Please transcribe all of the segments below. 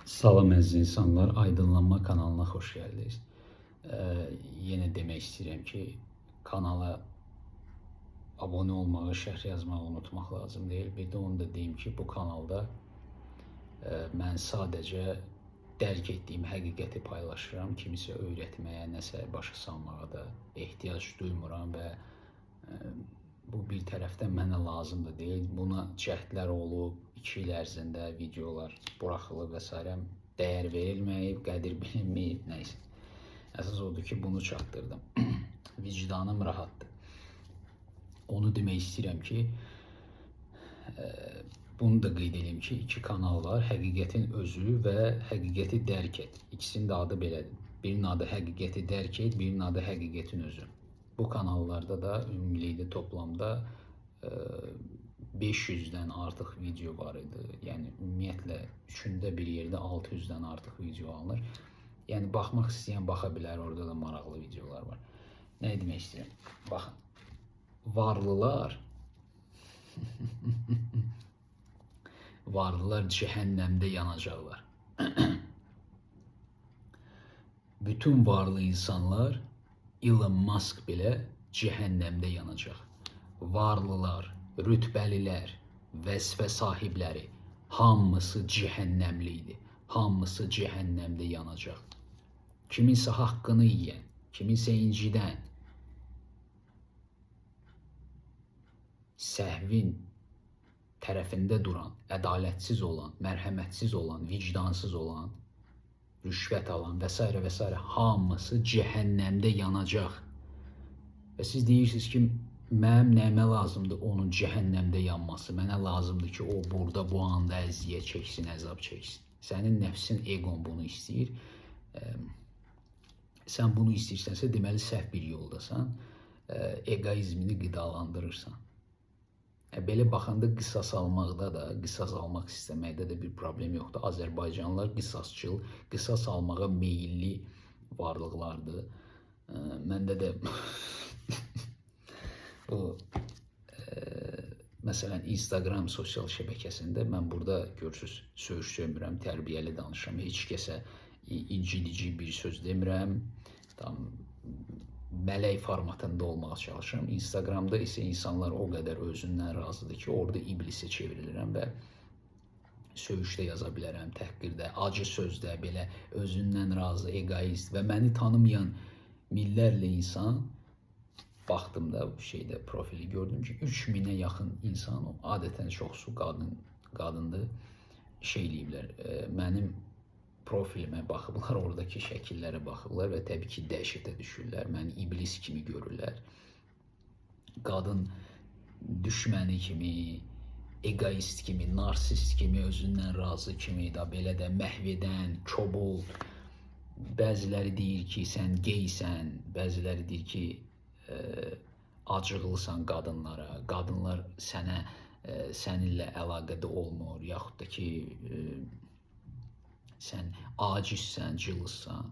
Salam əziz insanlar, Aydınlanma kanalına xoş gəldiniz. Yenə demək istəyirəm ki, kanala abunə olmağı, şərh yazmağı unutmaq lazım deyil. Bir də onu da deyim ki, bu kanalda mən sadəcə dərk etdiyim həqiqəti paylaşıram. Kimisə öyrətməyə, nəsə başa salmağa da ehtiyac duymuram və bu bir tərəfdən mənə lazım da deyil. Buna cəhdlər olub, 2 il ərzində videolar buraxılıb və s. Dəyər verilməyib, qədir bilinməyib, nəysə. Əsas odur ki, bunu çatdırdım. Vicdanım rahatdır. Onu demək istəyirəm ki, bunu da qeyd edeyim ki, iki kanal var. Həqiqətin özü və Həqiqəti dərk et. İkisinin də adı belədir. Birinin adı Həqiqəti dərk et, birinin adı Həqiqətin özü. Bu kanallarda da ümumilikdə toplamda 500-dən artıq video var idi. Yəni ümumiyyətlə üçündə bir yerdə 600-dən artıq video alınır. Yəni baxmaq istəyən baxa bilər, orada da maraqlı videolar var. Nə demək istəyirəm? Baxın. Varlılar varlılar cəhənnəmdə yanacaqlar. Bütün varlı insanlar, Elon Musk belə cəhənnəmdə yanacaq. Varlılar, rütbəlilər, vəzifə sahibləri hamısı cəhənnəmli idi. Hamısı cəhənnəmdə yanacaq. Kiminsə haqqını yeyən, kiminsə incidən, səhvin tərəfində duran, ədalətsiz olan, mərhəmətsiz olan, vicdansız olan, rüşvət alan və s. və s. hamısı cəhənnəmdə yanacaq. Və siz deyirsiniz ki, mənim nəyimə lazımdır onun cəhənnəmdə yanması? Mənə lazımdır ki, o burada bu anda əziyyət çəksin, əzab çəksin. Sənin nəfsin, egon bunu istəyir. Sən bunu istəyirsənsə, deməli səhv bir yoldasan. Egoizmini qidalandırırsan. Belə baxanda qisas almaqda da, qisas almaq istəməkdə də bir problem yoxdur. Azərbaycanlılar qisasçıl, qisas almağa meyilli varlıqlardır. Məndə də bu məsələn Instagram sosial şəbəkəsində mən burada görürsüz söyüş söymürəm, tərbiyəli danışıram, heç kəsə incidici bir söz demirəm. Tam mələk formatında olmağa çalışıram. Instagramda isə insanlar o qədər özündən razıdır ki, orada iblisə çevrilirəm və söyüşdə yaza bilərəm, təhqirdə, acı sözdə, belə özündən razı, egoist və məni tanımayan minlərlə insan baxdım da bu şeydə profili gördüm ki, 3000-ə yaxın insan, o adətən çoxsu qadındır, şey eləyiblər, mənim profilimə baxıblar, oradakı şəkillərə baxıblar və təbii ki, dəhşətə düşürlər, məni iblis kimi görürlər. Qadın düşməni kimi, egoist kimi, narsist kimi, özündən razı kimi, da belə də məhv edən, kobul. Bəziləri deyir ki, sən geysən, bəziləri deyir ki, acıqlısan qadınlara, qadınlar sənə səninlə əlaqədə olmur, yaxud da ki, sən acizsən, cılızsan.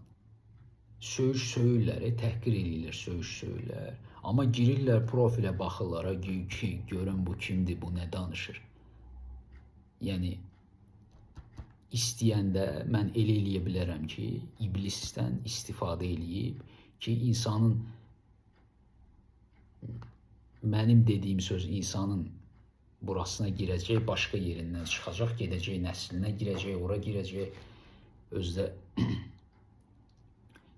Söyüş söyürlər, təhqir eləyirlər, söyüş söyürlər. Amma girirlər profilə baxırlar, ki, görün bu kimdir, bu nə danışır. Yəni istəyəndə mən elə eləyə bilərəm ki, iblisdən istifadə eləyib ki, insanın mənim dediyim söz insanın burasına girəcək, başqa yerindən çıxacaq, gedəcək nəslinə girəcək, ora girəcək. Özdə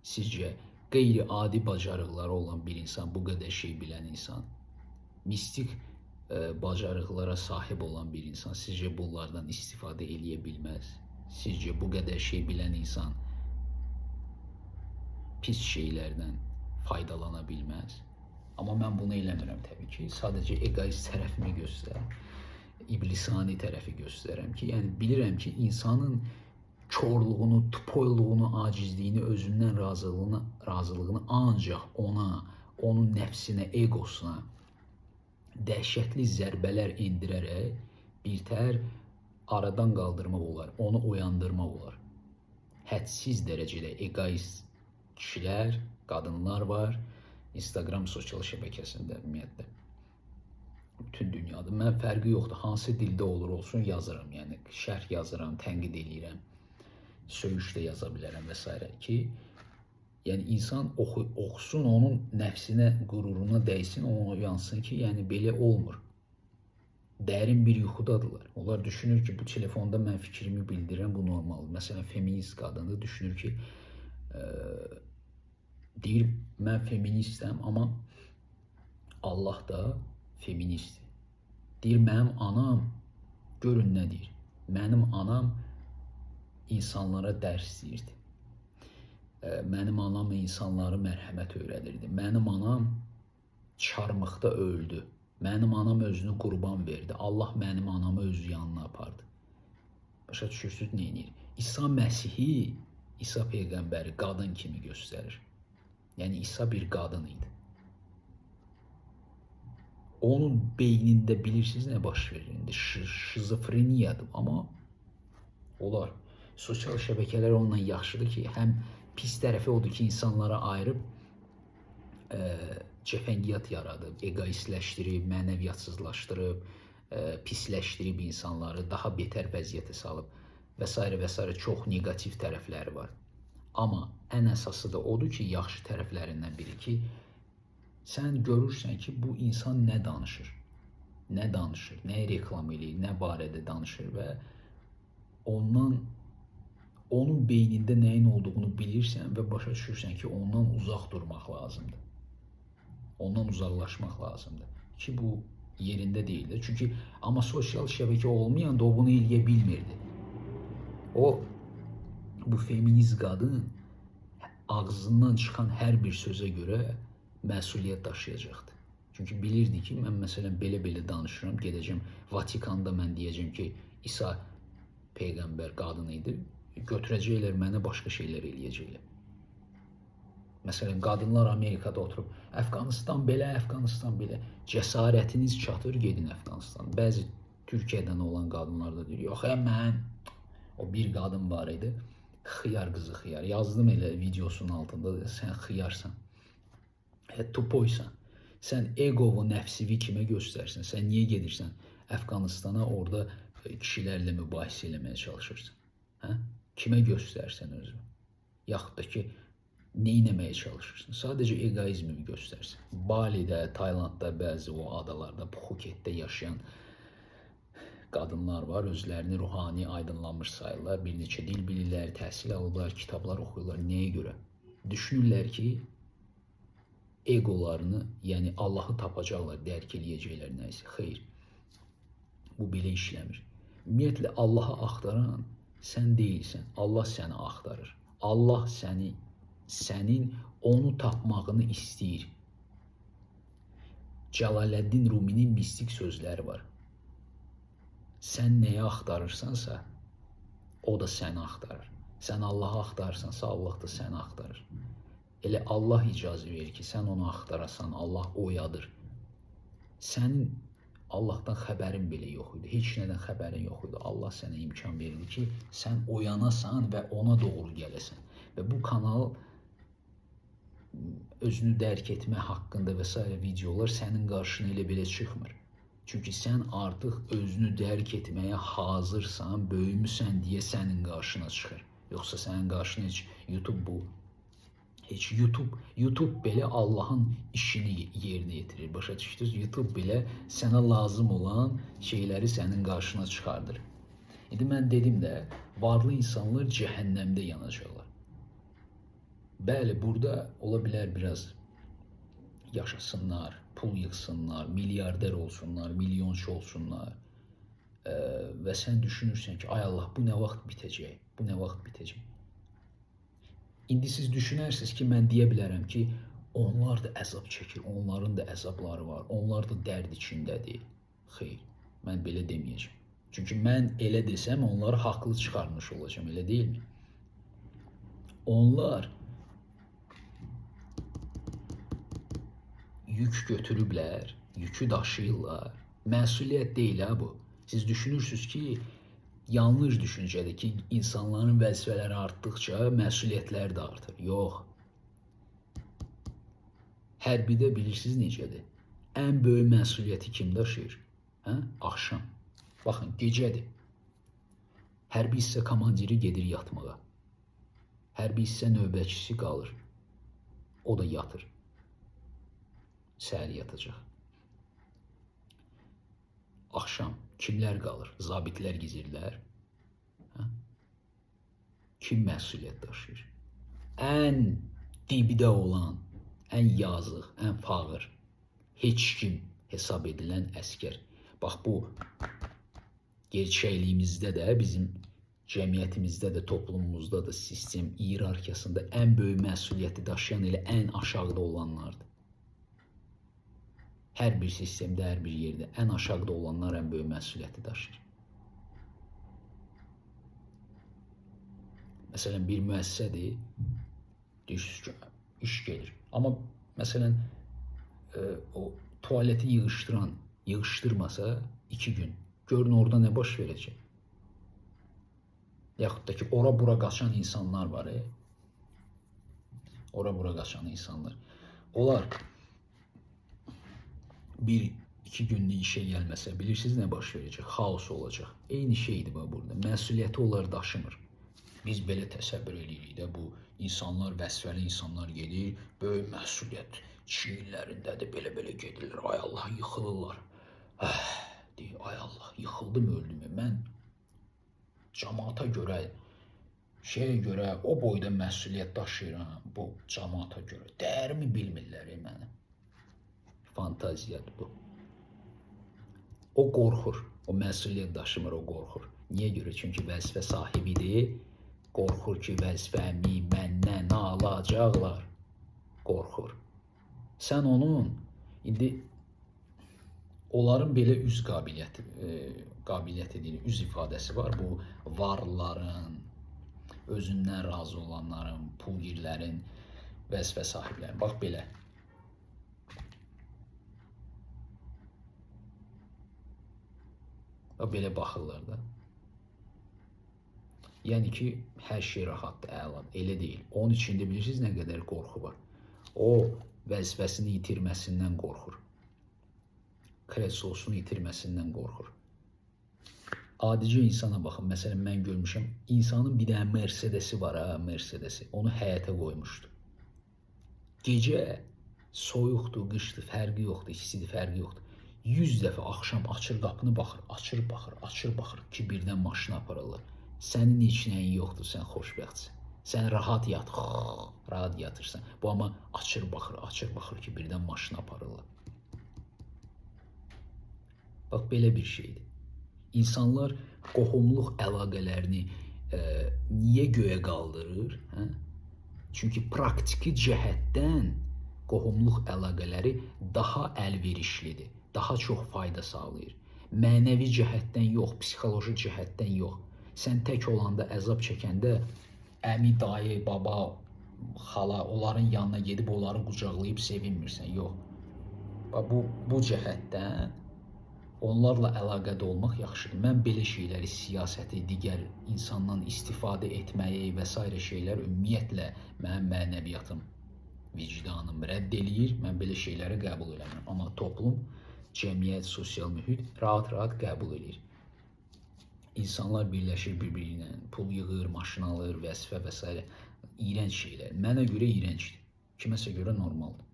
sizcə qeyri-adi bacarıqları olan bir insan, bu qədər şey bilən insan, mistik bacarıqlara sahib olan bir insan sizcə bunlardan istifadə eləyə bilməz? Sizcə bu qədər şey bilən insan pis şeylərdən faydalana bilməz? Amma mən bunu eləmirəm təbii ki. Sadəcə egoist tərəfimi göstərirəm. İblisani tərəfi göstərirəm ki, yəni bilirəm ki, insanın korluğunu, tupoyluğunu, acizliyini, özündən razılığını ancaq ona, onun nəfsinə, egosuna dəhşətli zərbələr endirərək birtəhər aradan qaldırmaq olar, onu oyandırmaq olar. Hədsiz dərəcədə egoist kişilər, qadınlar var Instagram sosial şəbəkəsində ümumiyyətlə. Bütün dünyada. Mən fərqi yoxdur. Hansı dildə olur olsun yazıram. Yəni şərh yazıram, tənqid eləyirəm. Söyüş də yaza bilərəm və s. ki, yəni insan oxusun, onun nəfsinə, qüruruna dəysin, o oyansın ki, yəni belə olmur. Dərin bir yuxudadırlar. Onlar düşünür ki, bu telefonda mən fikrimi bildirirəm, bu normaldır. Məsələn, feminist qadındır, düşünür ki, deyir mən feministəm, amma Allah da feministdir. Deyir mənim anam, görün nə deyir. Mənim anam insanlara dərs deyirdi. Mənim anam insanlara mərhəmət öyrədirdi. Mənim anam çarmıxda öldü. Mənim anam özünü qurban verdi. Allah mənim anamı öz yanına apardı. Başa düşürsünüz nə edir? İsa Məsihi, İsa peyğəmbəri qadın kimi göstərir. Yəni İsa bir qadın idi. Onun beynində bilirsiniz nə baş verir indi? Şizofreniyadır, amma olar. Sosial şəbəkələr onunla yaxşıdır ki, həm pis tərəfi odur ki, insanlara ayırıb cəfəngiyat yaradıb, egoistləşdirib, mənəviyyatsızlaşdırıb, pisləşdirib insanları, daha betər vəziyyətə salıb və s. və s. çox neqativ tərəfləri var. Amma ən əsası da odur ki, yaxşı tərəflərindən biri ki, sən görürsən ki, bu insan nə danışır, nə danışır, nəyi reklam eləyir, nə barədə danışır və ondan, onun beynində nəyin olduğunu bilirsən və başa düşürsən ki, ondan uzaq durmaq lazımdır. Ondan uzaqlaşmaq lazımdır. Ki, bu yerində deyildir. Çünki amma sosial şəbəkə olmayanda o bunu eləyə bilmirdi. O, bu feminist qadın ağzından çıxan hər bir sözə görə məsuliyyət daşıyacaqdı. Çünki bilirdi ki, mən məsələn belə-belə danışıram, gedəcəm Vatikanda mən deyəcəm ki, İsa peyğəmbər qadın idi, götürəcəklər mənə başqa şeylər eləyəcəklər. Məsələn, qadınlar Amerikada oturub, Əfqanistan belə, Əfqanistan belə. Cəsarətiniz çatır, gedin Əfqanistan. Bəzi Türkiyədən olan qadınlar da deyir, yox, mən, o bir qadın var idi, xiyar qızı xiyar. Yazdım elə videosunun altında, sən xiyarsan, tupoysan. Sən egovu, nəfsivi kimə göstərsən? Sən niyə gedirsən Əfqanistana, orada kişilərlə mübahisə eləməyə çalışırsan? Hə? Kimə göstərsən özünü? Yaxud da ki, nə etməyə çalışırsın? Sadəcə egoizmini göstərsən. Balidə, Taylandda, bəzi o adalarda, Phuketdə yaşayan qadınlar var, özlərini ruhani aydınlanmış sayırlar, bir neçə dil bilirlər, təhsil alırlar, kitablar oxuyurlar. Nəyə görə? Düşünürlər ki, egolarını, yəni Allahı tapacaqlar, dərk eləyəcəklər nəyisə. Xeyr, bu belə işləmir. Ümumiyyətlə, Allahı axtaran sən deyilsən, Allah səni axtarır. Allah sənin onu tapmağını istəyir. Cəlaləddin Ruminin mistik sözləri var. Sən nəyi axtarırsansa, o da səni axtarır. Sən Allahı axtarırsansa, Allah da səni axtarır. Elə Allah icazə verir ki, sən onu axtarasan, Allah oyadır. Sənin Allahdan xəbərin belə yox idi. Heç nədən xəbərin yox idi. Allah sənə imkan verirdi ki, sən oyanasan və ona doğru gələsən. Və bu kanal özünü dərk etmə haqqında və s. videolar sənin qarşına elə belə çıxmır. Çünki sən artıq özünü dərk etməyə hazırsan, böyümüsən deyə sənin qarşına çıxır. Yoxsa sənin qarşına heç YouTube bu. Heç YouTube belə Allahın işini yerinə yetirir. Başa düşdünüz? YouTube belə sənə lazım olan şeyləri sənin qarşına çıxardır. İndi mən dedim də, varlı insanlar cəhənnəmdə yanacaqlar. Bəli, burada ola bilər biraz yaşasınlar, pul yığsınlar, milyarder olsunlar, milyonçu olsunlar. Və sən düşünürsən ki, ay Allah, bu nə vaxt bitəcək, bu nə vaxt bitəcək. İndi siz düşünərsiniz ki, mən deyə bilərəm ki, onlar da əzab çəkir, onların da əzabları var, onlar da dərd içindədir. Xeyr, mən belə deməyəcəm. Çünki mən elə desəm, onları haqlı çıxarmış olacağam, elə deyilmi? Onlar yük götürüblər, yükü daşıyırlar. Məsuliyyət deyil ha bu. Siz düşünürsünüz ki, yanlış düşüncədir ki, insanların vəzifələri artdıqca məsuliyyətlər də artır. Yox. Hərbidə bilirsiniz necədir? Ən böyük məsuliyyəti kim daşıyır? Hə? Axşam. Baxın, gecədir. Hərbi hissə komandiri gedir yatmağa. Hərbi hissə növbətçisi qalır. O da yatır. Səhər yatacaq. Axşam kimlər qalır? Zabitlər gizirlər. Hə? Kim məsuliyyət daşıyır? Ən dibdə olan, ən yazıq, ən fağır, heç kim hesab edilən əskər. Bax bu gerçəkliyimizdə də, bizim cəmiyyətimizdə də, toplumumuzda da sistem hiyerarxiyasında ən böyük məsuliyyəti daşıyan elə ən aşağıda olanlardır. Hər bir sistemdə, hər bir yerdə ən aşağıda olanlar ən böyük məsuliyyəti daşıyır. Məsələn, bir müəssisədir, deyirsiniz ki, iş gedir. Amma məsələn, o tualeti yığışdıran yığışdırmasa 2 gün, görün orada nə baş verəcək. Yaxud da ki, ora-bura qaçan insanlar var. Ora-bura qaçan insanlar. Onlar 1-2 günlük işə gəlməsə, bilirsiniz nə baş verəcək? Xaos olacaq. Eyni şeydir bax burada. Məsuliyyəti onlar daşımır. Biz belə təsəvvür eləyirik də, bu insanlar, vəzifəli insanlar gedir, böyük məsuliyyət çiyinlərindədir, belə-belə gedirlər. Ay Allah, yıxılırlar. Deyir, ay Allah, yıxıldım, öldüm. Mən camaata görə, şeyə görə o boyda məsuliyyət daşıyıram bu camaata görə. Dəyərimi bilmirlər mənə. Fantaziyadır bu. O qorxur. O məsuliyyət daşımır, o qorxur. Niyə görə? Çünki vəzifə sahibidir. Qorxur ki, vəzifəmi məndən alacaqlar. Qorxur. Sən onun indi onların belə üz qabiliyyəti, qabiliyyəti deyil, üz ifadəsi var. Bu varlıların, özündən razı olanların, pulgirlərin, vəzifə sahiblərinin. Bax belə. Bax belə baxırlar da. Yəni ki, hər şey rahatdır, əladır. Elə deyil. Onun içində bilirsiniz nə qədər qorxu var. O vəzifəsini itirməsindən qorxur. Kreslosunu itirməsindən qorxur. Adicə insana baxın. Məsələn, mən görmüşəm, insanın bir dənə Mercedesi var ha, Mercedesi. Onu həyətə qoymuşdu. Gecə soyuqdur, qışdır, fərqi yoxdur, istidir, fərqi yoxdur. 100 dəfə axşam açır qapını baxır, açır baxır, açır baxır ki, birdən maşını aparırlar. Sənin heç nəyin yoxdur, sən xoşbəxtsən. Sən rahat yat, rahat yatırsan. Bu amma açır baxır, açır baxır ki, birdən maşını aparırlar. Bax belə bir şeydir. İnsanlar qohumluq əlaqələrini niyə göyə qaldırır? Hə? Çünki praktiki cəhətdən qohumluq əlaqələri daha əlverişlidir, daha çox fayda sağlayır. Mənəvi cəhətdən yox, psixoloji cəhətdən yox. Sən tək olanda, əzab çəkəndə əmi, dayı, baba, xala onların yanına gedib onları qucaqlayıb sevinmirsən. Yox. Bax bu cəhətdən onlarla əlaqədə olmaq yaxşıdır. Mən belə şeyləri, siyasəti, digər insandan istifadə etməyi və sairə şeylər ümumiyyətlə mənim mənəviyyatım, vicdanım rədd eləyir. Mən belə şeyləri qəbul eləmirəm. Amma toplum, cəmiyyət, sosial mühit rahat-rahat qəbul eləyir. İnsanlar birləşir bir-biri ilə, pul yığır, maşın alır, vəzifə və s. İyrənc şeylər. Mənə görə iyrəncdir. Kiməsə görə normaldır.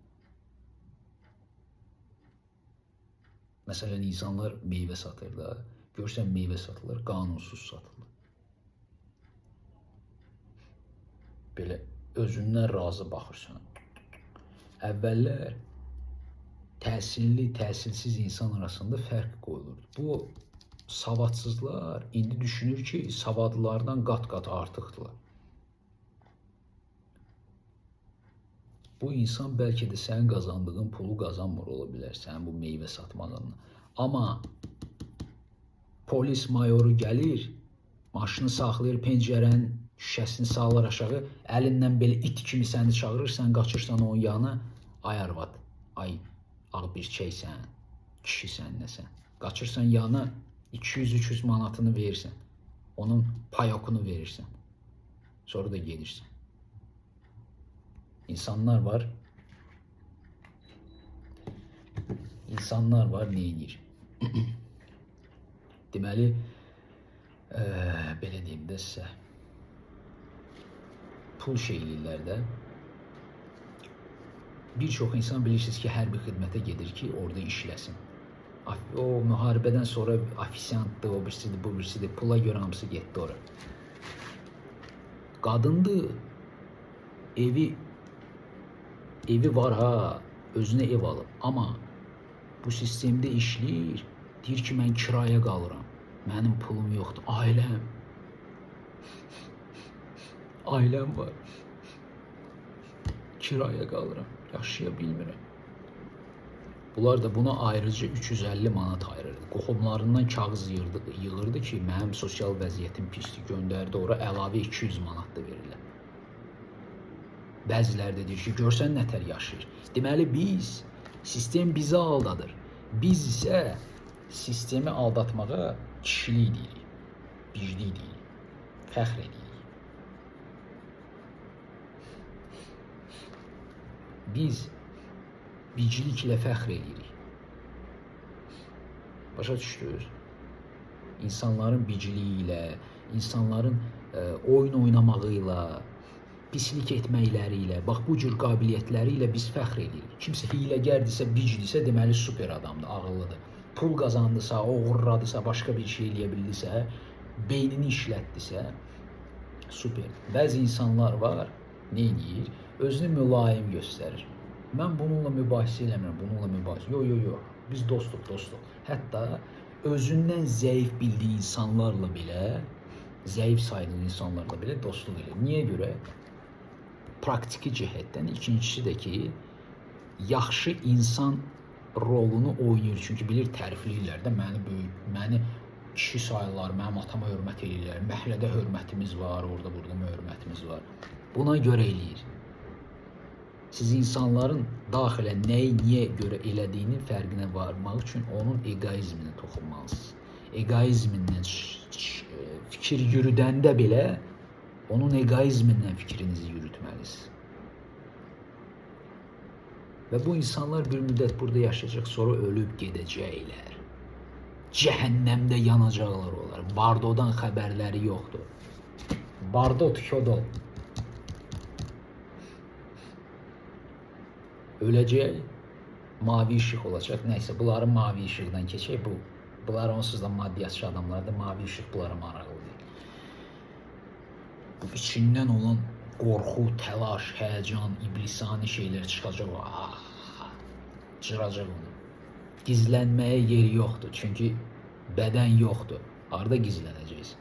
Məsələn, insanlar meyvə satır da. Görsən meyvə satılır, qanunsuz satılır. Belə özündən razı baxırsan. Əvvəllər təhsilli, təhsilsiz insan arasında fərq qoyulurdu. Bu savadsızlar indi düşünür ki, savadlılardan qat-qat artıqdırlar. Bu insan bəlkə də sənin qazandığın pulu qazanmır ola bilər, sənin bu meyvə satmağınla. Amma polis mayoru gəlir, maşını saxlayır, pəncərənin şüşəsini salır aşağı, əlindən belə it kimi səni çağırır, sən qaçırsan onun yanına. Ay arvad, ay ağ bir çəksən, kişisən nəsən. Qaçırsan yanına, 200-300 manatını verirsən. Onun payokunu verirsən. Sonra da gedirsən. İnsanlar var. İnsanlar var, nə edir? Deməli, belə deyim də sizə. Pul şey eləyirlər də. Bir çox insan bilirsiniz ki, hərbi xidmətə gedir ki, orada işləsin. O müharibədən sonra ofisiantdır, o birisidir, bu birisidir. Pula görə hamısı getdi ora. Qadındır. Evi var ha, özünə ev alıb. Amma bu sistemdə işləyir. Deyir ki, mən kirayə qalıram. Mənim pulum yoxdur. Ailəm. Ailəm var. Kirayə qalıram. Yaşaya bilmirəm. Bunlar da buna ayrıca 350 manat ayırırdı. Qohumlarından kağız yığırdı ki, mənim sosial vəziyyətim pisdir, göndərdi ora əlavə 200 manat da verirlər. Bəziləri də deyir ki, görsən nətər yaşayır. Deməli biz, sistem bizi aldadır. Biz isə sistemi aldatmağa kişilik deyirik, biclik deyirik, fəxr edirik. Biz bicliklə fəxr edirik. Başa düşdünüz? İnsanların bicliyi ilə, insanların oyun oynamağı ilə, pislik etməkləri ilə, bax bu cür qabiliyyətləri ilə biz fəxr edirik. Kimsə hiləgərdirsə, bicdirsə, deməli super adamdır, ağıllıdır. Pul qazandısa, oğurladısa, başqa bir şey eləyə bildisə, beynini işlətdisə, super. Bəzi insanlar var, nə edir? Özünü mülayim göstərir. Mən bununla mübahisə eləmirəm, bununla mübahisə. Yo, yo, yo. Biz dostuq, dostuq. Hətta özündən zəif bildiyi insanlarla belə, zəif saydığı insanlarla belə dostluq eləyir. Niyə görə? Praktiki cəhətdən. İkincisi də ki, yaxşı insan rolunu oynayır. Çünki bilir, tərifləyirlər də məni böyük, məni kişi sayırlar, mənim atama hörmət eləyirlər, məhəllədə hörmətimiz var, orada burada hörmətimiz var. Buna görə eləyir. Siz insanların daxilən nəyi niyə görə elədiyinin fərqinə varmaq üçün onun egoizminə toxunmalısınız. Egoizmindən fikir yürüdəndə belə onun egoizmindən fikrinizi yürütməlisiniz. Və bu insanlar bir müddət burada yaşayacaq, sonra ölüb gedəcəklər. Cəhənnəmdə yanacaqlar onlar. Bardodan xəbərləri yoxdur. Bardo tkodol. Öləcək, mavi işıq olacaq. Nəysə, bunların mavi işıqdan keçək. Bunlar onsuz da maddiyyatçı adamlardır. Mavi işıq bunlara maraqlı deyil. Bu içindən olan qorxu, təlaş, həyəcan, iblisani şeylər çıxacaq. Ah, cıracaq onu. Gizlənməyə yeri yoxdur. Çünki bədən yoxdur. Harda gizlənəcəksən?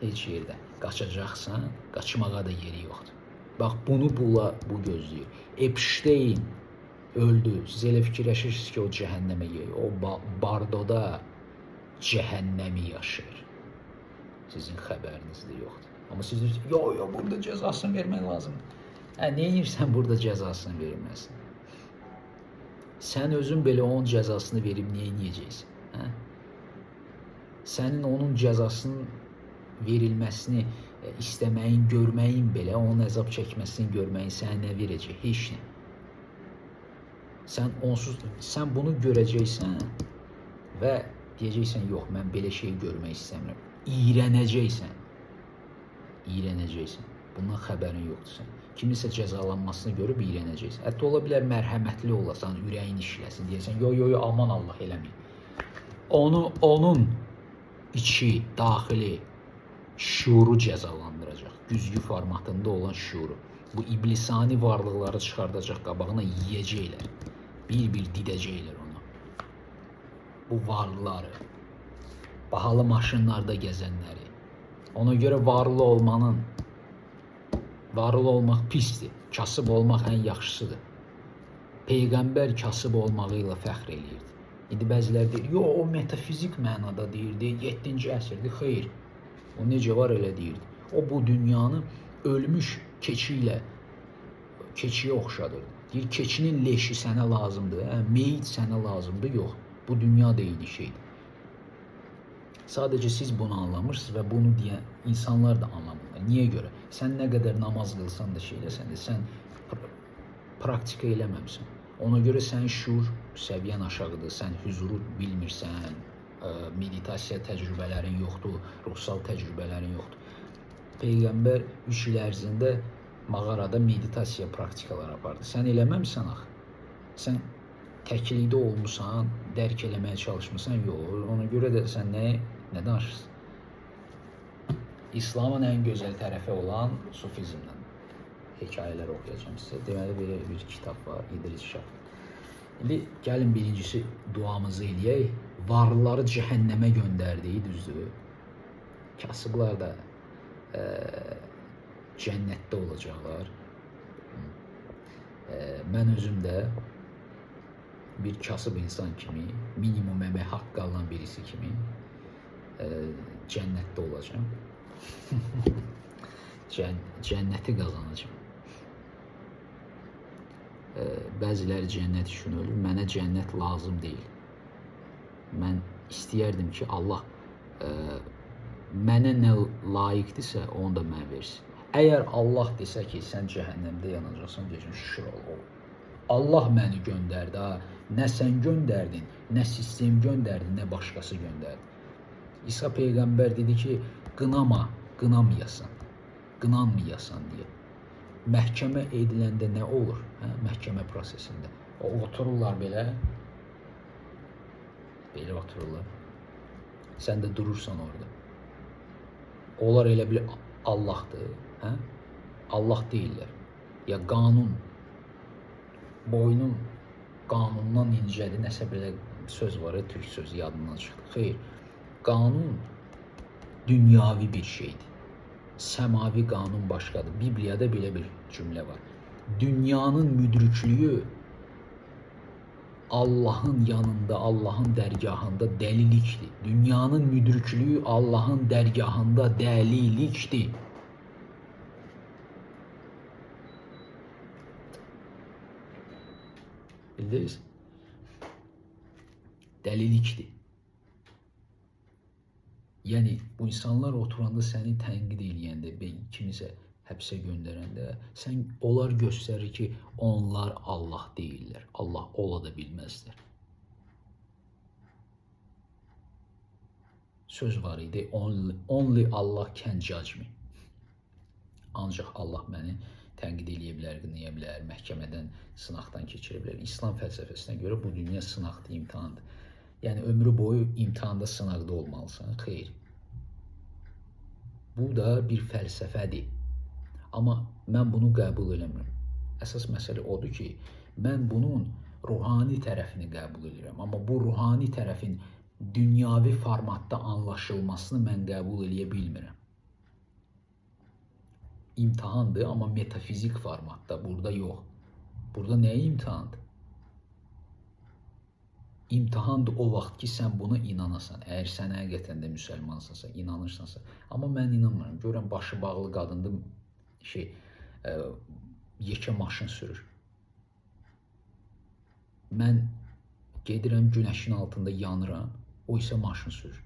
Heç yerdə. Qaçacaqsan, qaçmağa da yeri yoxdur. Bax, bunu bu gözləyir. Epstein öldü. Siz elə fikirləşirsiniz ki, o cəhənnəmə gedir. O Bardoda cəhənnəmi yaşayır. Sizin xəbəriniz də yoxdur. Amma siz deyirsiniz, yo, yo, burada cəzasını vermək lazımdır. Hə, nə edirsən burada cəzasını verməsin? Sən özün belə onun cəzasını verib niyə eləyəcəksən? Hə? Sənin onun cəzasının verilməsini istəməyin, görməyin belə, onun əzab çəkməsini görməyin sənə nə verəcək? Heç nə. Sən onsuz, sən bunu görəcəksən və deyəcəksən, yox, mən belə şey görmək istəmirəm. İyrənəcəksən. İyrənəcəksən. Bundan xəbərin yoxdur sən. Kiminsə cəzalanmasını görüb iyrənəcəksən. Hətta ola bilər mərhəmətli olasan, ürəyin işləsin, deyəsən, yo, yo, yo, aman Allah eləməyin. Onu, onun içi, daxili şuuru cəzalandıracaq. Güzgü formatında olan şuuru. Bu iblisani varlıqları çıxardacaq qabağına, yeyəcəklər. Bir-bir didəcəklər onu. Bu varlıları, bahalı maşınlarda gəzənləri. Ona görə varlı olmanın, varlı olmaq pisdir. Kasıb olmaq ən yaxşısıdır. Peyğəmbər kasıb olmağı ilə fəxr eləyirdi. İndi bəziləri deyir, yo, o metafizik mənada deyirdi, 7-ci əsrdir. Xeyr, o necə var elə deyirdi. O bu dünyanı ölmüş keçi ilə, keçiyə oxşadırdı. Deyir, keçinin leşi sənə lazımdır, hə, meyit sənə lazımdır, yox. Bu dünya da eyni şeydir. Sadəcə siz bunu anlamırsınız və bunu deyən insanlar da anlamırlar. Niyə görə? Sən nə qədər namaz qılsan da, şey eləsən də, sən praktika eləməmsən. Ona görə sənin şuur səviyyən aşağıdır, sən hüzuru bilmirsən, meditasiya təcrübələrin yoxdur, ruhsal təcrübələrin yoxdur. Peyğəmbər 3 il ərzində mağarada meditasiya praktikaları apardı. Sən eləməmisən axı. Sən təklikdə olmusan, dərk eləməyə çalışmısan? Yox. Ona görə də sən nə danışırsan? İslamın ən gözəl tərəfi olan sufizmdən hekayələr oxuyacağam sizə. Deməli, belə bir kitab var, İdris Şah. İndi gəlin birincisi duamızı eləyək. Varlıları cəhənnəmə göndərdiyi, düzdür? Kasıblar da cənnətdə olacaqlar. Mən özüm də bir kasıb insan kimi, minimum əmək haqqı alan birisi kimi cənnətdə olacağam. Cənnəti qazanacağam. Bəziləri cənnət üçün ölür. Mənə cənnət lazım deyil. Mən istəyərdim ki, Allah mənə nə layiqdirsə, onu da mənə versin. Əgər Allah desə ki, sən cəhənnəmdə yanacaqsan, deyəcəm, şükür Allah. Allah məni göndərdi ha. Nə sən göndərdin, nə sistem göndərdi, nə başqası göndərdi. İsa peyğəmbər dedi ki, qınama, qınamayasan, qınanmayasan deyə. Məhkəmə ediləndə nə olur? Hə? Məhkəmə prosesində. O, otururlar belə, belə otururlar. Sən də durursan orada. Onlar elə bil Allahdır, hə? Allah deyirlər. Ya qanun, boynun qanundan incədir, nəsə belə söz var, ya, türk sözü yadımdan çıxdı. Xeyr, qanun dünyavi bir şeydir. Səmavi qanun başqadır. Bibliyada belə bir cümlə var. Dünyanın müdriklüyü Allahın yanında, Allahın dərgahında dəlilikdir. Dünyanın müdriklüyü Allahın dərgahında dəlilikdir. Bildiniz? Dəlilikdir. Yəni bu insanlar oturanda səni tənqid eləyəndə, kimisə həbsə göndərəndə, sən onlar göstərir ki, onlar Allah deyirlər. Allah ola da bilməzlər. Söz var idi, only Allah can judge me. Ancaq Allah məni tənqid eləyə bilər, qınaya bilər, məhkəmədən, sınaqdan keçirə bilər. İslam fəlsəfəsinə görə bu dünya sınaqdır, imtahandır. Yəni ömrü boyu imtahanda, sınaqda olmalısan. Xeyr. Bu da bir fəlsəfədir. Amma mən bunu qəbul eləmirəm. Əsas məsələ odur ki, mən bunun ruhani tərəfini qəbul edirəm. Amma bu ruhani tərəfin dünyavi formatda anlaşılmasını mən qəbul eləyə bilmirəm. İmtahandır, amma metafizik formatda, burada yox. Burada nəyə imtahandır? İmtahandır o vaxt ki, sən buna inanasan. Əgər sən həqiqətən də müsəlmansansa, inanırsansa. Amma mən inanmıram. Görürəm, başı bağlı qadındır, yekə maşın sürür. Mən gedirəm, günəşin altında yanıram, o isə maşın sürür.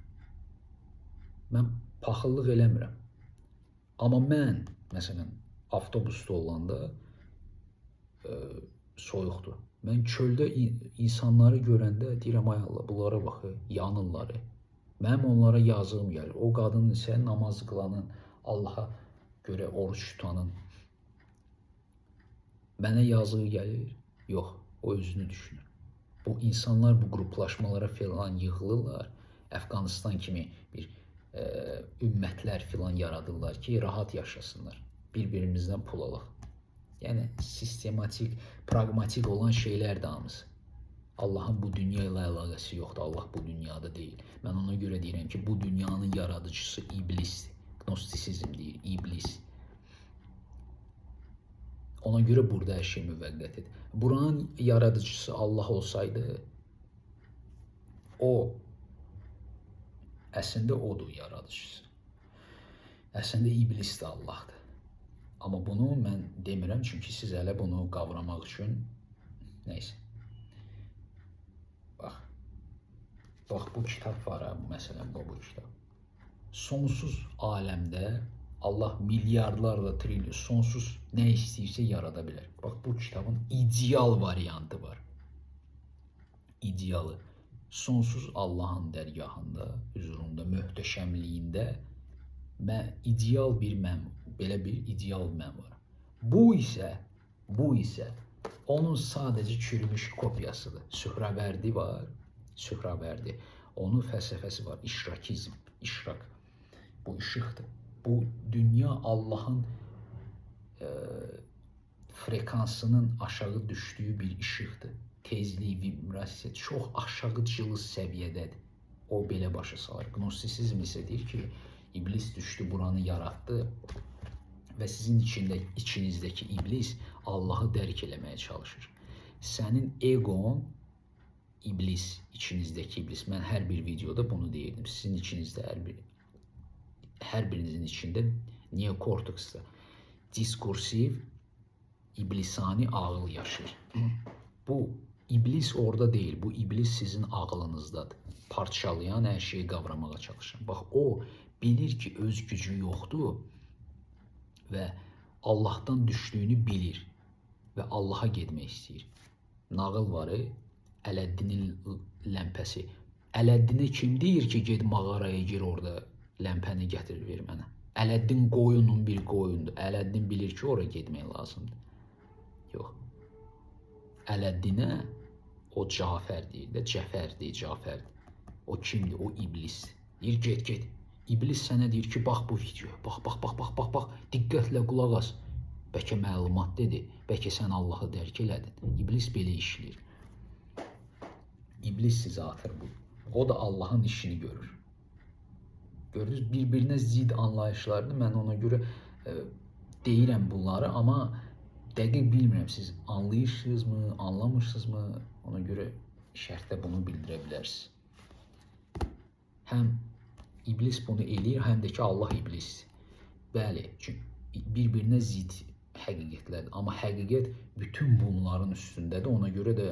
Mən paxıllıq eləmirəm. Amma mən, məsələn, avtobusda olanda soyuqdur. Mən çöldə insanları görəndə deyirəm, ay Allah, bunlara bax, yanırlar. Mənim onlara yazığım gəlir. O qadın isə namaz qılanın, Allaha görə oruç tutanın mənə yazığı gəlir? Yox, o özünü düşünür. Bu insanlar bu qruplaşmalara filan yığılırlar. Əfqanistan kimi bir ümmətlər filan yaradırlar ki, rahat yaşasınlar. Bir-birimizdən pul alaq. Yəni sistematik, praqmatik olan şeylər də hamısı. Allahın bu dünya ilə əlaqəsi yoxdur. Allah bu dünyada deyil. Mən ona görə deyirəm ki, bu dünyanın yaradıcısı iblisdir. Gnostisizm deyir, iblis. Ona görə burada hər şey müvəqqətidir. Buranın yaradıcısı Allah olsaydı, o əslində odur yaradıcısı. Əslində iblis də Allahdır. Amma bunu mən demirəm, çünki siz hələ bunu qavramaq üçün nəysə. Bax. Bax, bu kitab var ha, məsələn, bu kitab. Sonsuz aləmdə Allah milyardlarla, trilyon, sonsuz nə istəyirsə yarada bilər. Bax, bu kitabın ideal variantı var. İdealı. Sonsuz Allahın dərgahında, hüzurunda, möhtəşəmliyində Mən ideal bir mən, belə bir ideal mən var. Bu isə onun sadəcə çürümüş kopyasıdır. Sühravərdi var, Sühravərdi. Onun fəlsəfəsi var, işrakizm, işrak. Bu işıqdır. Bu dünya Allahın frekansının aşağı düşdüyü bir işıqdır. Tezlik, vibrasiya çox aşağı cılız səviyyədədir. O belə başa salır. Gnostisizm isə deyir ki, iblis düşdü, buranı yaratdı və sizin içinizdəki iblis Allahı dərk eləməyə çalışır. Sənin egon iblis, içinizdəki iblis. Mən hər bir videoda bunu deyirdim. Sizin içinizdə hər birinizin içində neokorteksdə diskursiv iblisani ağıl yaşayır. Bu iblis orada deyil, bu iblis sizin ağlınızdadır. Parçalayan, hər şeyi qavramağa çalışan. Bax, o bilir ki, öz gücü yoxdur və Allahdan düşdüyünü bilir və Allaha getmək istəyir. Nağıl var, Ələddinin ləmпəsi. Ələddinə kim deyir ki, get mağaraya gir, orada ləmpəni gətir ver mənə. Ələddin qoyunun bir qoyundur. Ələddin bilir ki, ora getmək lazımdır. Yox. Ələddinə o Cafər deyir də, Cəfər deyir, Cafərdir. O kimdir? O iblis. Deyir, get, get. İblis sənə deyir ki, bax bu videoya, bax, bax, bax, bax, bax, bax, diqqətlə qulaq as. Bəlkə məlumat dedi, bəlkə sən Allahı dərk elədin. İblis belə işləyir. İblis sizə atır bu. O da Allahın işini görür. Gördünüz, bir-birinə zid anlayışlardır. Mən ona görə deyirəm bunları, amma dəqiq bilmirəm siz anlayırsınızmı, anlamırsınızmı? Ona görə şərhdə bunu bildirə bilərsiniz. Həm iblis bunu eləyir, həm də ki Allah iblisdir. Bəli, çünki bir-birinə zid həqiqətlərdir. Amma həqiqət bütün bunların üstündədir. Ona görə də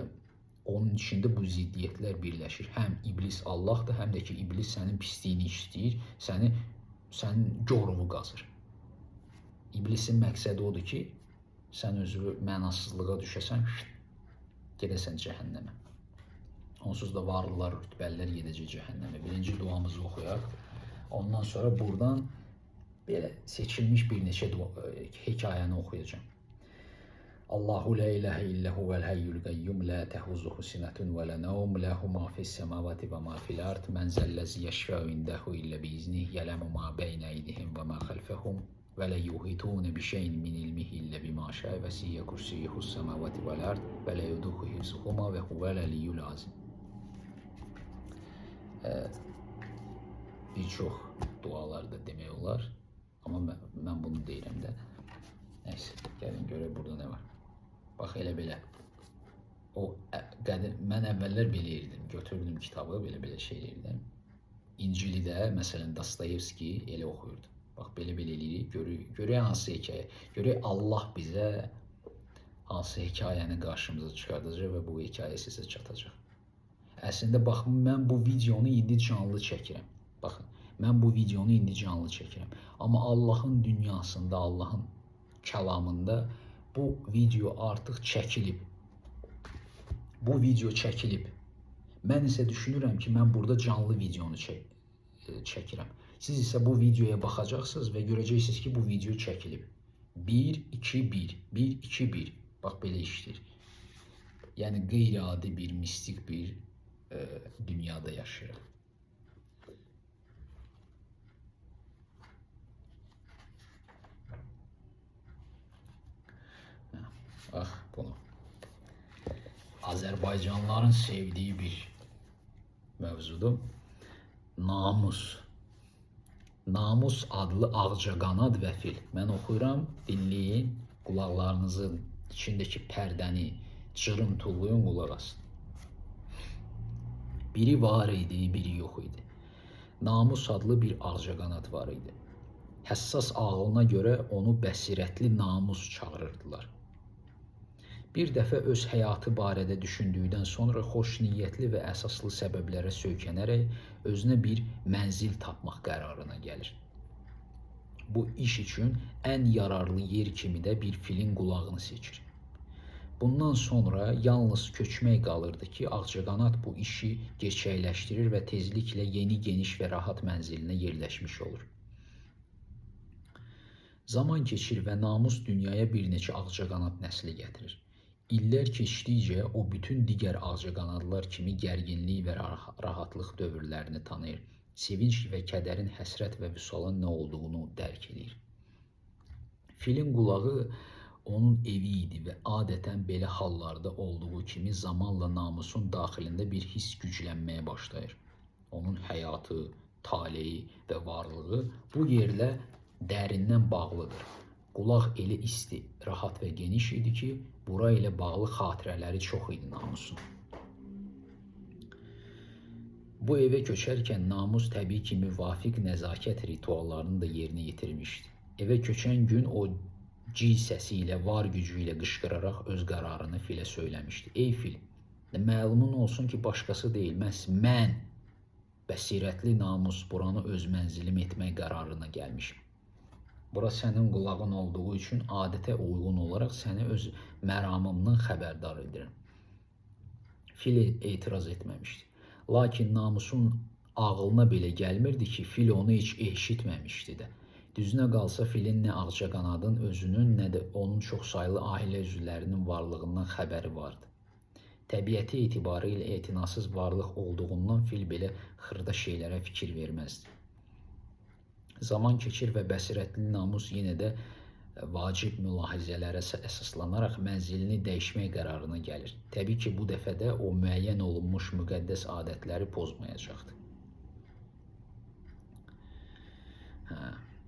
onun içində bu ziddiyyətlər birləşir. Həm iblis Allahdır, həm də ki iblis sənin pisliyini istəyir, sənin gorovu qazır. İblisin məqsədi odur ki, sən özünü mənasızlığa düşəsən, gedəsən cəhənnəmə. Onsuz da varlılar, rütbəlilər gedəcək cəhənnəmə. Birinci duamızı oxuyaq. Ondan sonra buradan belə seçilmiş bir neçə hekayəni oxuyacağam. Allahu la ilahe illa huvel hayyul qayyum la tehuzuhu sinetun ve la nevm lehu ma fis semavati ve ma fil ard men zellezi yeşfe'u indehu illa biiznih yelemu ma beyne eydihim ve ma halfehum ve la yuhitune bi şeyin min ilmihi illa bima şa'e ve siyye kursiyyuhus semavati vel ard ve la yuduhu hifzuhuma ve huvel aliyyul azim. Bir çox dualar da demək olar. Amma mən bunu deyirəm də. Nəysə, gəlin görək burada nə var. Bax elə belə. O qədim, mən əvvəllər belə edirdim. Götürdüm kitabı, belə-belə şey eləyirdim. İncili də, məsələn, Dostoyevski elə oxuyurdu. Bax belə-belə eləyirik. Görək hansı hekayə. Görək Allah bizə hansı hekayəni qarşımıza çıxardacaq və bu hekayə sizə çatacaq. Əslində bax, mən bu videonu indi canlı çəkirəm. Baxın, mən bu videonu indi canlı çəkirəm. Amma Allahın dünyasında, Allahın kəlamında bu video artıq çəkilib. Bu video çəkilib. Mən isə düşünürəm ki, mən burada canlı videonu çəkirəm. Siz isə bu videoya baxacaqsınız və görəcəksiniz ki, bu video çəkilib. 1, 2, 1, 1, 2, 1. Bax, belə işləyir. Yəni, qeyri-adi bir, mistik bir dünyada yaşayırıq. Bax bunu. Azərbaycanlıların sevdiyi bir mövzudur. Namus. Namus adlı ağcaqanad və fil. Mən oxuyuram, dinləyin, qulaqlarınızın içindəki pərdəni cırın, tullayın, qulaq asın. Biri var idi, biri yox idi. Namus adlı bir ağcaqanad var idi. Həssas ağlına görə onu bəsirətli namus çağırırdılar. Bir dəfə öz həyatı barədə düşündükdən sonra xoş niyyətli və əsaslı səbəblərə söykənərək özünə bir mənzil tapmaq qərarına gəlir. Bu iş üçün ən yararlı yer kimi də bir filin qulağını seçir. Bundan sonra yalnız köçmək qalırdı ki, ağcaqanad bu işi gerçəkləşdirir və tezliklə yeni, geniş və rahat mənzilinə yerləşmiş olur. Zaman keçir və namus dünyaya bir neçə ağcaqanad nəsli gətirir. İllər keçdikcə o bütün digər ağcaqanadlar kimi gərginlik və rahatlıq dövrlərini tanıyır. Sevinc və kədərin, həsrət və vüsalın nə olduğunu dərk edir. Filin qulağı onun evi idi və adətən belə hallarda olduğu kimi zamanla namusun daxilində bir hiss güclənməyə başlayır. Onun həyatı, taleyi və varlığı bu yerlə dərindən bağlıdır. Qulaq elə isti, rahat və geniş idi ki, bura ilə bağlı xatirələri çox idi namusun. Bu evə köçərkən namus təbii ki, müvafiq nəzakət rituallarını da yerinə yetirmişdi. Evə köçən gün o ci səsi ilə, var gücü ilə qışqıraraq öz qərarını filə söyləmişdi. Ey fil, məlumun olsun ki, başqası deyil, məhz mən, bəsirətli namus buranı öz mənzilim etmək qərarına gəlmişim. Bura sənin qulağın olduğu üçün adətə uyğun olaraq səni öz məramımdan xəbərdar edirəm. Fil etiraz etməmişdi. Lakin namusun ağlına belə gəlmirdi ki, fil onu heç eşitməmişdi də. Düzünə qalsa filin nə ağcaqanadın özünün, nə də onun çoxsaylı ailə üzvlərinin varlığından xəbəri vardı. Təbiəti etibarı ilə etinasız varlıq olduğundan fil belə xırda şeylərə fikir verməzdi. Zaman keçir və bəsirətli namus yenə də vacib mülahizələrə əsaslanaraq mənzilini dəyişmək qərarına gəlir. Təbii ki, bu dəfə də o müəyyən olunmuş müqəddəs adətləri pozmayacaqdı.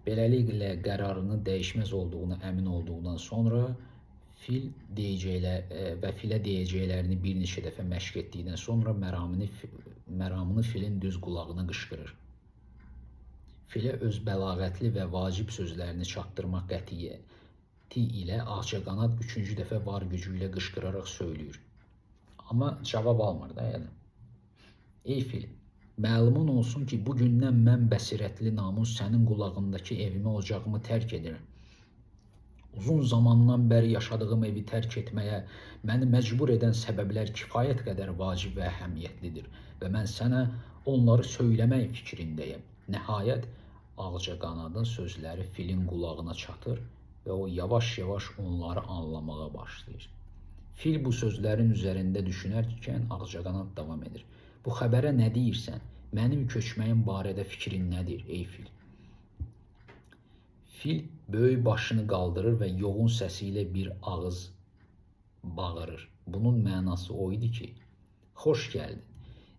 Beləliklə qərarının dəyişməz olduğuna əmin olduqdan sonra fil deyəcəklər və filə deyəcəklərini bir neçə dəfə məşq etdikdən sonra məramını filin düz qulağına qışqırır. Filə öz bəlağətli və vacib sözlərini çatdırmaq qətiyyəti ilə ağcaqanad üçüncü dəfə var gücü ilə qışqıraraq söyləyir. Amma cavab almır da yəni. Ey fil, məlumun olsun ki, bugündən mən bəsirətli namus sənin qulağındakı evimi, ocağımı tərk edirəm. Uzun zamandan bəri yaşadığım evi tərk etməyə məni məcbur edən səbəblər kifayət qədər vacib və əhəmiyyətlidir və mən sənə onları söyləmək fikrindəyəm. Nəhayət, ağcaqanadın sözləri filin qulağına çatır və o yavaş-yavaş onları anlamağa başlayır. Fil bu sözlərin üzərində düşünərkən ağcaqanad davam edir. Bu xəbərə nə deyirsən? Mənim köçməyim barədə fikrin nədir, ey fil? Fil böyük başını qaldırır və yoğun səsi ilə bir ağız bağırır. Bunun mənası o idi ki, xoş gəldin.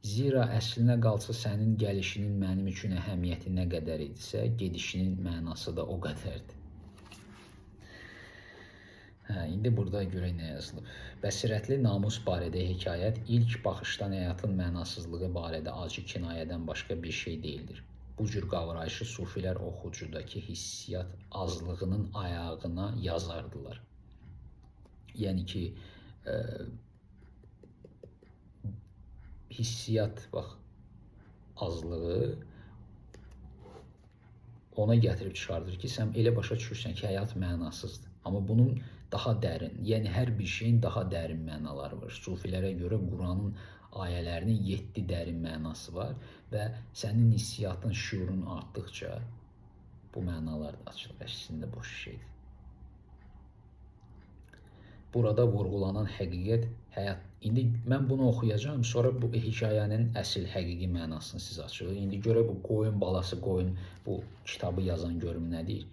Zira əslinə qalsa sənin gəlişinin mənim üçün əhəmiyyəti nə qədər idisə, gedişinin mənası da o qədərdir. İndi burada görək nə yazılıb. Bəsirətli namus barədə hekayət ilk baxışdan həyatın mənasızlığı barədə acı kinayədən başqa bir şey deyildir. Bu cür qavrayışı sufilər oxucudakı hissiyat azlığının ayağına yazardılar. Yəni ki, hissiyat bax azlığı ona gətirib çıxardır ki, sən elə başa düşürsən ki, həyat mənasızdır. Amma bunun daha dərin, yəni hər bir şeyin daha dərin mənaları var. Sufilərə görə Quranın ayələrinin 7 dərin mənası var və sənin hissiyatın, şüurun artdıqca bu mənalar da açılır. Əslində boş şeydir. Burada vurğulanan həqiqət həyat. İndi mən bunu oxuyacağam, sonra bu hekayənin əsl həqiqi mənasını sizə açılır. İndi görək bu qoyun balası qoyun bu kitabı yazan görüm nə deyir.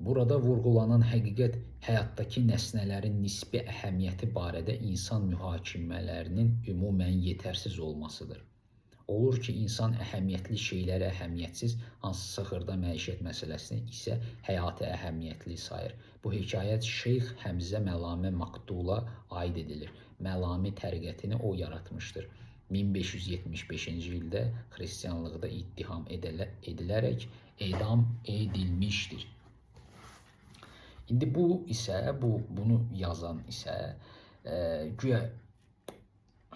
Burada vurğulanan həqiqət həyatdakı nəsnələrin nisbi əhəmiyyəti barədə insan mühakimələrinin ümumən yetərsiz olmasıdır. Olur ki, insan əhəmiyyətli şeyləri əhəmiyyətsiz, hansısa xırda məişət məsələsini isə həyati əhəmiyyətli sayır. Bu hekayət Şeyx Həmzə Məlami Maktula aid edilir. Məlami təriqətini o yaratmışdır. 1575-ci ildə xristianlıqda ittiham edilərək edam edilmişdir. İndi bu isə, bunu yazan isə güya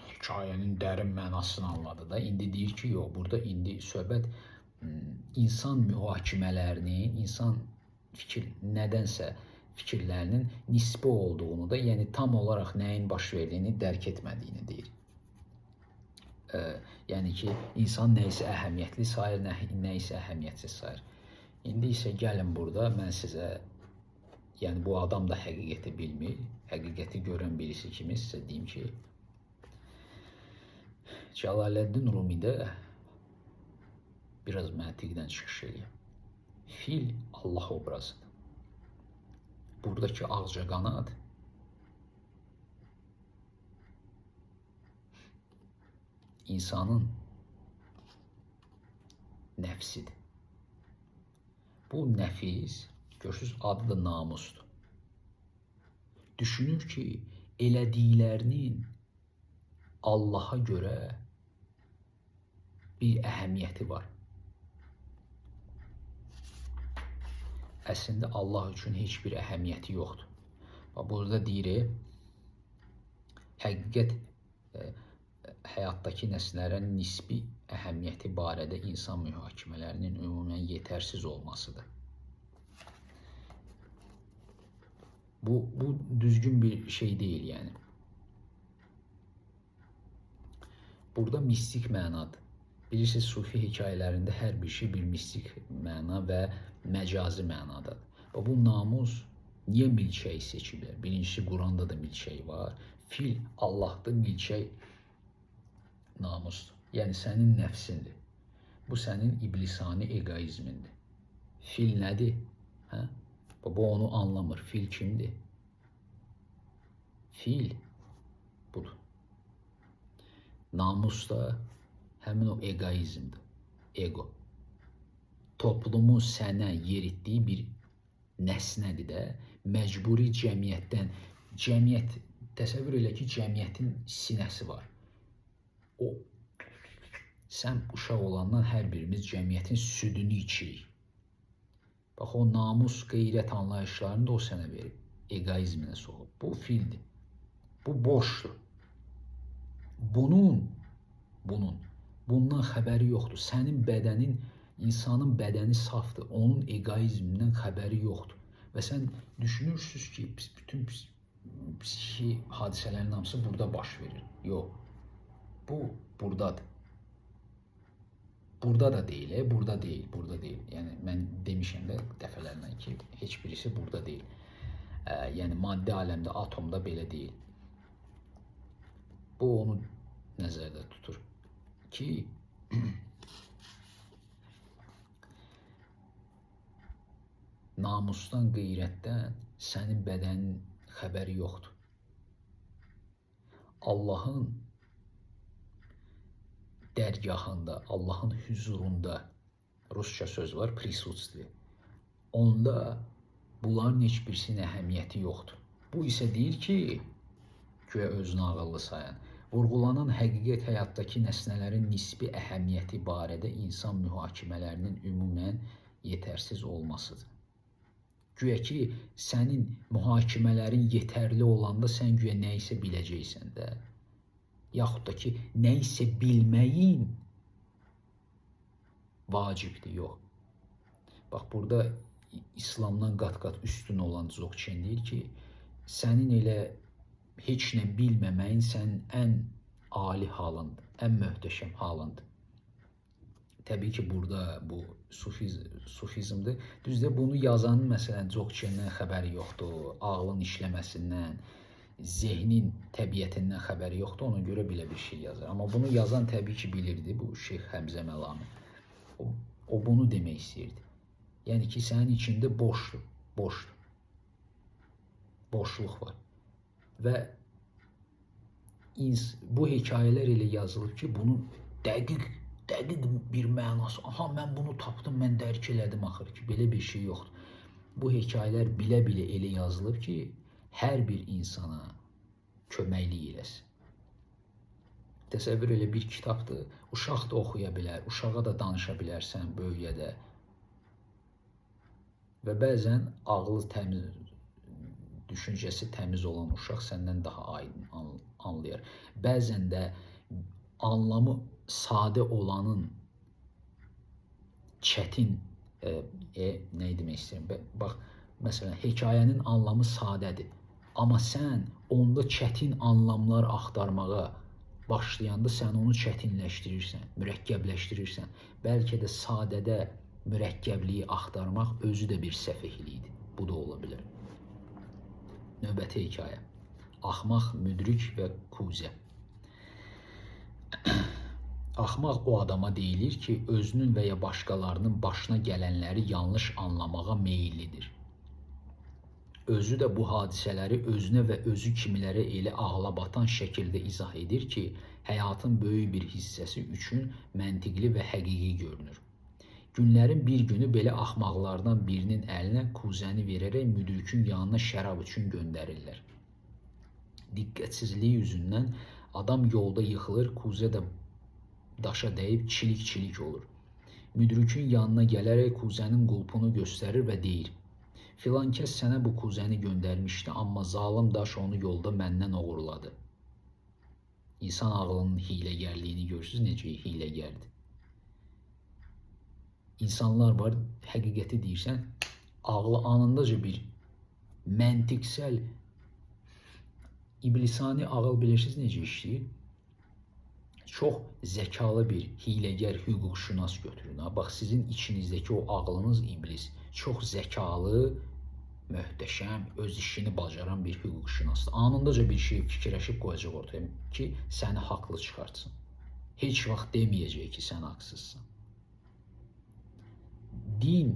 hekayənin dərin mənasını anladı da. İndi deyir ki, yox, burada indi söhbət insan mühakimələrinin, insan fikir nədənsə fikirlərinin nisbi olduğunu da, yəni tam olaraq nəyin baş verdiyini dərk etmədiyini deyir. Yəni ki, insan nə isə əhəmiyyətli sayır, nə isə əhəmiyyətsiz sayır. İndi isə gəlin burada mən sizə, yəni bu adam da həqiqəti bilmir, həqiqəti görən birisi kimi sizə deyim ki, Cəlaləddin Rumidə biraz məntiqdən çıxış eləyir. Fil Allah obrazıdır. Buradakı ağcaqanad insanın nəfsidir. Bu nəfis, görürsünüz, adı da namusdur. Düşünür ki, elədiklərinin Allaha görə bir əhəmiyyəti var. Əslində Allah üçün heç bir əhəmiyyəti yoxdur. Bax, burada deyir, həqiqət həyatdakı nəslərin nisbi əhəmiyyəti barədə insan mühakimələrinin ümumən yetərsiz olmasıdır. Bu düzgün bir şey deyil yəni. Burada mistik mənadır. Bilirsiniz, sufi hekayələrində hər bir şey bir mistik məna və məcazi mənadadır. Və bu namus niyə milçəyi seçiblər? Birincisi, Quranda da milçək var. Fil Allahdır, milçək namusdur. Yəni sənin nəfsindir. Bu sənin iblisani egoizmindir. Fil nədir? Hə? Bu onu anlamır. Fil kimdir? Fil budur. Namus da həmin o egoizmdir. Ego. Toplumun sənə yeritdiyi bir nəsnədir də. Məcburi cəmiyyətdən, cəmiyyət, təsəvvür elə ki, cəmiyyətin sinəsi var. O, sən uşaq olandan hər birimiz cəmiyyətin südünü içirik. Bax, o namus, qeyrət anlayışlarını da o sənə verib, egoizminə soxub. Bu fildir. Bu boşdur. Bundan xəbəri yoxdur. Sənin bədənin, insanın bədəni safdır. Onun egoizmindən xəbəri yoxdur. Və sən düşünürsünüz ki, bütün psixi hadisələrin hamısı burada baş verir. Yox. Bu buradadır. Burada da deyil, burada deyil, burada deyil. Yəni mən demişəm də dəfələrlə ki, heç birisi burada deyil. Yəni maddi aləmdə, atomda belə deyil. Bu onu nəzərdə tutur ki, namusdan, qeyrətdən sənin bədənin xəbəri yoxdur. Allahın dərgahında, Allahın hüzurunda, rusca söz var, prisutstvi. Onda bunların heç birisinin əhəmiyyəti yoxdur. Bu isə deyir ki, güya özünü ağıllı sayan, vurğulanan həqiqət həyatdakı nəsnələrin nisbi əhəmiyyəti barədə insan mühakimələrinin ümumən yetərsiz olmasıdır. Güya ki, sənin mühakimələrin yetərli olanda sən güya nə isə biləcəksən də. Yaxud da ki, nə isə bilməyin vacibdir, yox. Bax, burada İslamdan qat-qat üstün olan Dzogchen deyir ki, sənin elə heç nə bilməməyin sənin ən ali halındır, ən möhtəşəm halındır. Təbii ki, burada bu sufizmdir. Düzdür, bunu yazanın məsələn Dzogchendən xəbəri yoxdur, ağlın işləməsindən, zehnin təbiətindən xəbəri yoxdur, ona görə belə bir şey yazır. Amma bunu yazan təbii ki, bilirdi, bu Şeyx Həmzə Məlami. O bunu demək istəyirdi. Yəni ki, sənin içində boşdur, boşdur. Boşluq var. Və bu hekayələr elə yazılıb ki, bunun dəqiq bir mənası. Aha, mən bunu tapdım, mən dərk elədim axır ki, belə bir şey yoxdur. Bu hekayələr bilə-bilə elə yazılıb ki, hər bir insana köməklik eləsin. Təsəvvür elə bir kitabdır. Uşaq da oxuya bilər, uşağa da danışa bilərsən, böyüyə də. Və bəzən ağlı təmiz, düşüncəsi təmiz olan uşaq səndən daha aydın anlayar. Bəzən də anlamı sadə olanın çətin, nə demək istəyirəm? Bax, məsələn, hekayənin anlamı sadədir. Amma sən onda çətin anlamlar axtarmağa başlayanda sən onu çətinləşdirirsən, mürəkkəbləşdirirsən. Bəlkə də sadədə Mürəkkəbliyi axtarmaq özü də bir səfehlikdir. Bu da ola bilər. Növbəti hekayə. Axmaq, müdrik və kuzə. Axmaq o adama deyilir ki, özünün və ya başqalarının başına gələnləri yanlış anlamağa meyillidir. Özü də bu hadisələri özünə və özü kimilərə elə ağla batan şəkildə izah edir ki, həyatın böyük bir hissəsi üçün məntiqli və həqiqi görünür. Günlərin bir günü belə axmaqlardan birinin əlinə kuzəni verərək müdrikin yanına şərab üçün göndərirlər. Diqqətsizliyi yüzündən adam yolda yıxılır, kuzə də daşa dəyib çilik-çilik olur. Müdrikin yanına gələrək kuzənin qulpunu göstərir və deyir: "Filan kəs sənə bu kuzəni göndərmişdi, amma zalım daş onu yolda məndən oğurladı." İnsan ağlının hiləgərliyini görürsünüz, necə hiləgərdir. İnsanlar var, həqiqəti deyirsən, ağlı anındaca bir məntiqsəl iblisani ağıl bilirsiniz necə işləyir? Çox zəkalı bir hiləgər hüquqşünas götürün. Ha. Bax, sizin içinizdəki o ağlınız iblis. Çox zəkalı, möhtəşəm, öz işini bacaran bir hüquqşünasdır. Anındaca bir şey fikirləşib qoyacaq ortaya ki, səni haqlı çıxartsın. Heç vaxt deməyəcək ki, sən haqsızsan. Din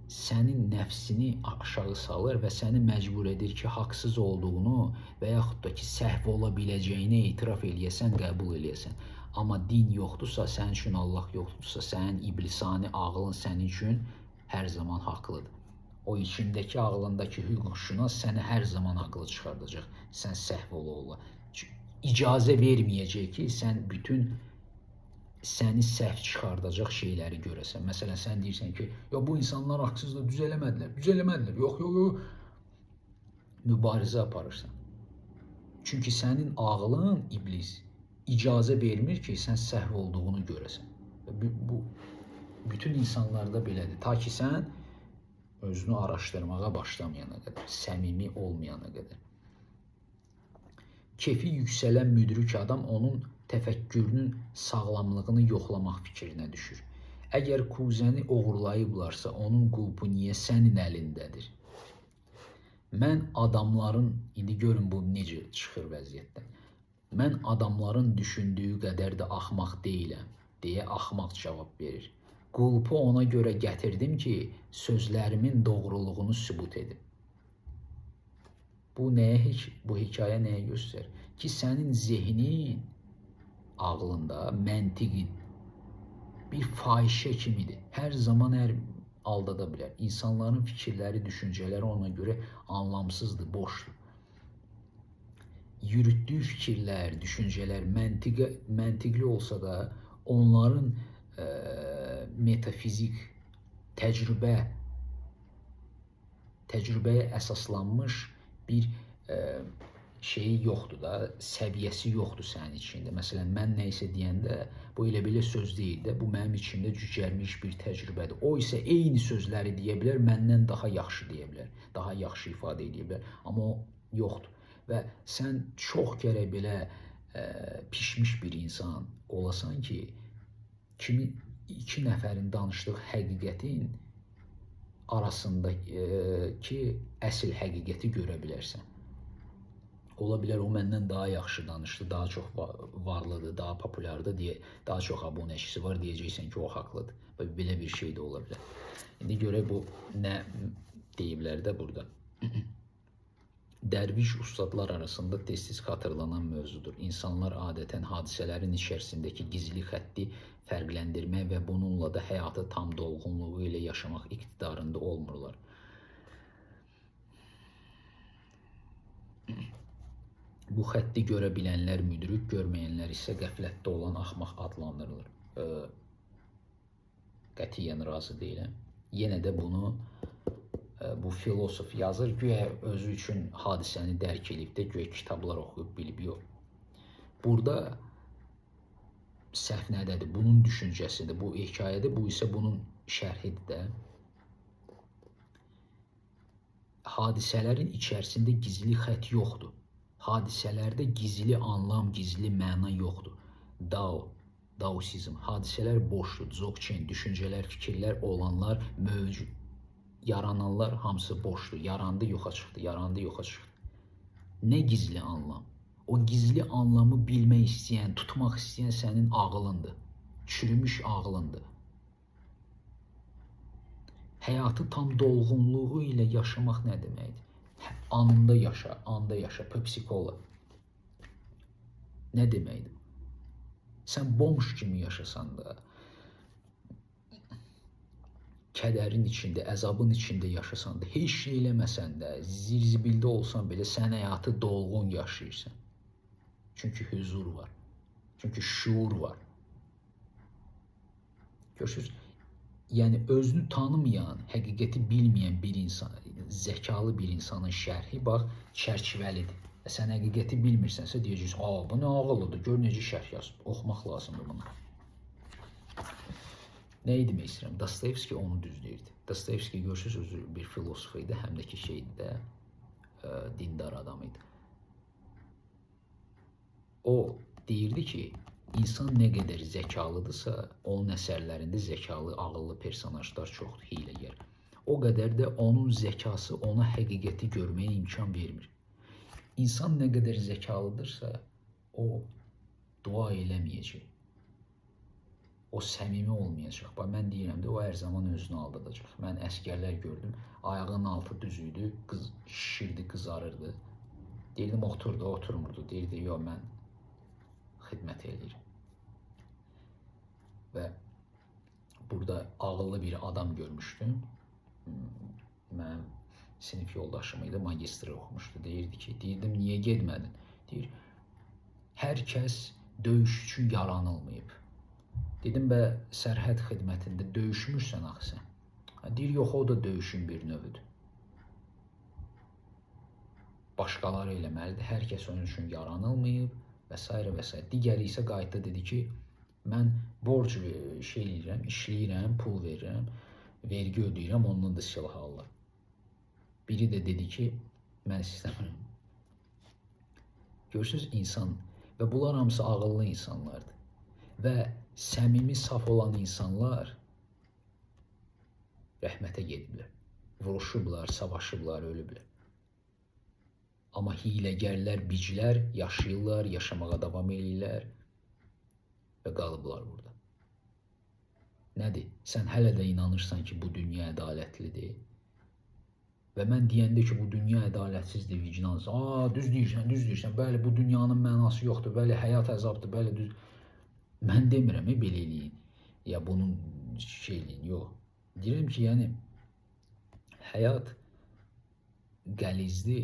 sənin nəfsini aşağı salır və səni məcbur edir ki, haqsız olduğunu və yaxud da ki, səhv ola biləcəyini etiraf eləyəsən, qəbul eləyəsən. Amma din yoxdursa, sənin üçün Allah yoxdursa, sənin iblisani ağlın sənin üçün hər zaman haqlıdır. O içindəki ağlındakı hüquqşünas səni hər zaman haqlı çıxardacaq. Sən səhv ola-ola. İcazə verməyəcək ki, sən bütün səni səhv çıxardacaq şeyləri görəsən. Məsələn, sən deyirsən ki, ya bu insanlar haqsızdır, düz eləmədilər, düz eləmədilər. Yox, yox, yox. Mübarizə aparırsan. Çünki sənin ağlın iblis icazə vermir ki, sən səhv olduğunu görəsən. Bu bütün insanlarda belədir. Ta ki sən özünü araşdırmağa başlamayana qədər, səmimi olmayana qədər. Kefi yüksələn müdrik adam onun təfəkkürünün sağlamlığını yoxlamaq fikrinə düşür. Əgər kuzəni oğurlayıblarsa, onun qulpu niyə sənin əlindədir? Mən adamların, indi görün bu necə çıxır vəziyyətdən. Mən adamların düşündüyü qədər də axmaq deyiləm, deyə axmaq cavab verir. Qulpu ona görə gətirdim ki, sözlərimin doğruluğunu sübut edim. Bu nəyə, bu hekayə nəyə göstərir? Ki sənin zehnin, ağlında, məntiqin bir fahişə kimidir. Hər zaman hər aldada bilər. İnsanların fikirləri, düşüncələri ona görə anlamsızdır, boşdur. Yürütdüyü fikirlər, düşüncələr məntiqli olsa da onların metafizik təcrübəyə əsaslanmış bir şeyi yoxdur da, səviyyəsi yoxdur sənin içində. Məsələn, mən nə isə deyəndə bu elə belə söz deyil də, bu mənim içimdə cücərmiş bir təcrübədir. O isə eyni sözləri deyə bilər, məndən daha yaxşı deyə bilər, daha yaxşı ifadə edə bilər, amma o yoxdur. Və sən çox gərək belə pişmiş bir insan olasan ki, kimi iki nəfərin danışdığı həqiqətin arasındakı əsl həqiqəti görə bilərsən. Ola bilər o məndən daha yaxşı danışdı, daha çox varlıdır, daha populyardır deyə, daha çox abunəçisi var deyəcəksən ki, o haqlıdır. Və belə bir şey də ola bilər. İndi görək bu nə deyiblər də burada. Dərviş ustadlar arasında tez-tez xatırlanan mövzudur. İnsanlar adətən hadisələrin içərisindəki gizli xətti fərqləndirmək və bununla da həyatı tam dolğunluğu ilə yaşamaq iqtidarında olmurlar. Bu xətti görə bilənlər müdrik, görməyənlər isə qəflətdə olan axmaq adlandırılır. Qətiyyən razı deyiləm. Yenə də bunu bu filosof yazır, güya özü üçün hadisəni dərk edib də, güya kitablar oxuyub bilib, yox. Burada səhv nədədir? Bunun düşüncəsidir, bu hekayədir, bu isə bunun şərhidir də. Hadisələrin içərisində gizli xətt yoxdur. Hadisələrdə gizli anlam, gizli məna yoxdur. Dao, Daosizm. Hadisələr boşdur. Dzogchen, düşüncələr, fikirlər, olanlar, mövcud, yarananlar hamısı boşdur. Yarandı, yoxa çıxdı, yarandı, yoxa çıxdı. Nə gizli anlam? O gizli anlamı bilmək istəyən, tutmaq istəyən sənin ağlındır. Çürümüş ağlındır. Həyatı tam dolğunluğu ilə yaşamaq nə deməkdir? Anında yaşa, anda yaşa, Pepsi Cola. Nə deməkdir? Sən bomş kimi yaşasan da, kədərin içində, əzabın içində yaşasan da, heç şey eləməsən də, zirzibildə olsan belə sən həyatı dolğun yaşayırsan. Çünki huzur var. Çünki şuur var. Görürsünüz? Yəni özünü tanımayan, həqiqəti bilməyən bir insan, zəkalı bir insanın şərhi bax çərçivəlidir. Sən həqiqəti bilmirsənsə deyəcəksən, "A, bu nə ağıllıdır, gör necə şərh yazıb." Oxumaq lazımdır bunu. Nə demək istəyirəm? Dostoyevski onu düz deyirdi. Dostoyevski görürsüz özü bir filosof idi, həm də ki şeydi də, dindar adam idi. O deyirdi ki, insan nə qədər zəkalıdırsa, onun əsərlərində zəkalı, ağıllı personajlar çoxdur, hiyləgər. O qədər də onun zəkası ona həqiqəti görməyə imkan vermir. İnsan nə qədər zəkalıdırsa, o dua eləməyəcək. O səmimi olmayacaq. Bax, mən deyirəm də, o hər zaman özünü aldadacaq. Mən əskərlər gördüm, ayağının altı düz idi, qız şişirdi, qızarırdı. Deyirdim, oturdu, oturmurdu. Deyirdi, yox, mən xidmət eləyirəm. Və burada ağıllı bir adam görmüşdüm. Mənim sinif yoldaşım idi, magistr oxumuşdu. Deyirdi ki, deyirdim, niyə getmədin? Deyir, hər kəs döyüş üçün yaranılmayıb. Dedim, bə sərhəd xidmətində döyüşmürsən axı sən. Deyir, yox, o da döyüşün bir növüdür. Başqaları eləməlidir, hər kəs onun üçün yaranılmayıb və s. və s. Digəri isə qayıtdı, dedi ki, mən borc şey eləyirəm, işləyirəm, pul verirəm, vergi ödəyirəm, ondan da silah alırlar. Biri də dedi ki, mən istəmirəm. Görürsünüz, insan və bunlar hamısı ağıllı insanlardır. Və səmimi, saf olan insanlar rəhmətə gediblər. Vuruşublar, savaşıblar, ölüblər. Amma hiyləgərlər, biclər yaşayırlar, yaşamağa davam eləyirlər və qalıblar burada. Nədir? Sən hələ də inanırsan ki, bu dünya ədalətlidir. Və mən deyəndə ki, bu dünya ədalətsizdir, vicdansız. Aa, düz deyirsən, düz deyirsən. Bəli, bu dünyanın mənası yoxdur. Bəli, həyat əzabdır. Bəli, düz. Mən demirəm, belə eləyin. Ya bunun şey eləyin, yox. Deyirəm ki, yəni həyat qəlizli,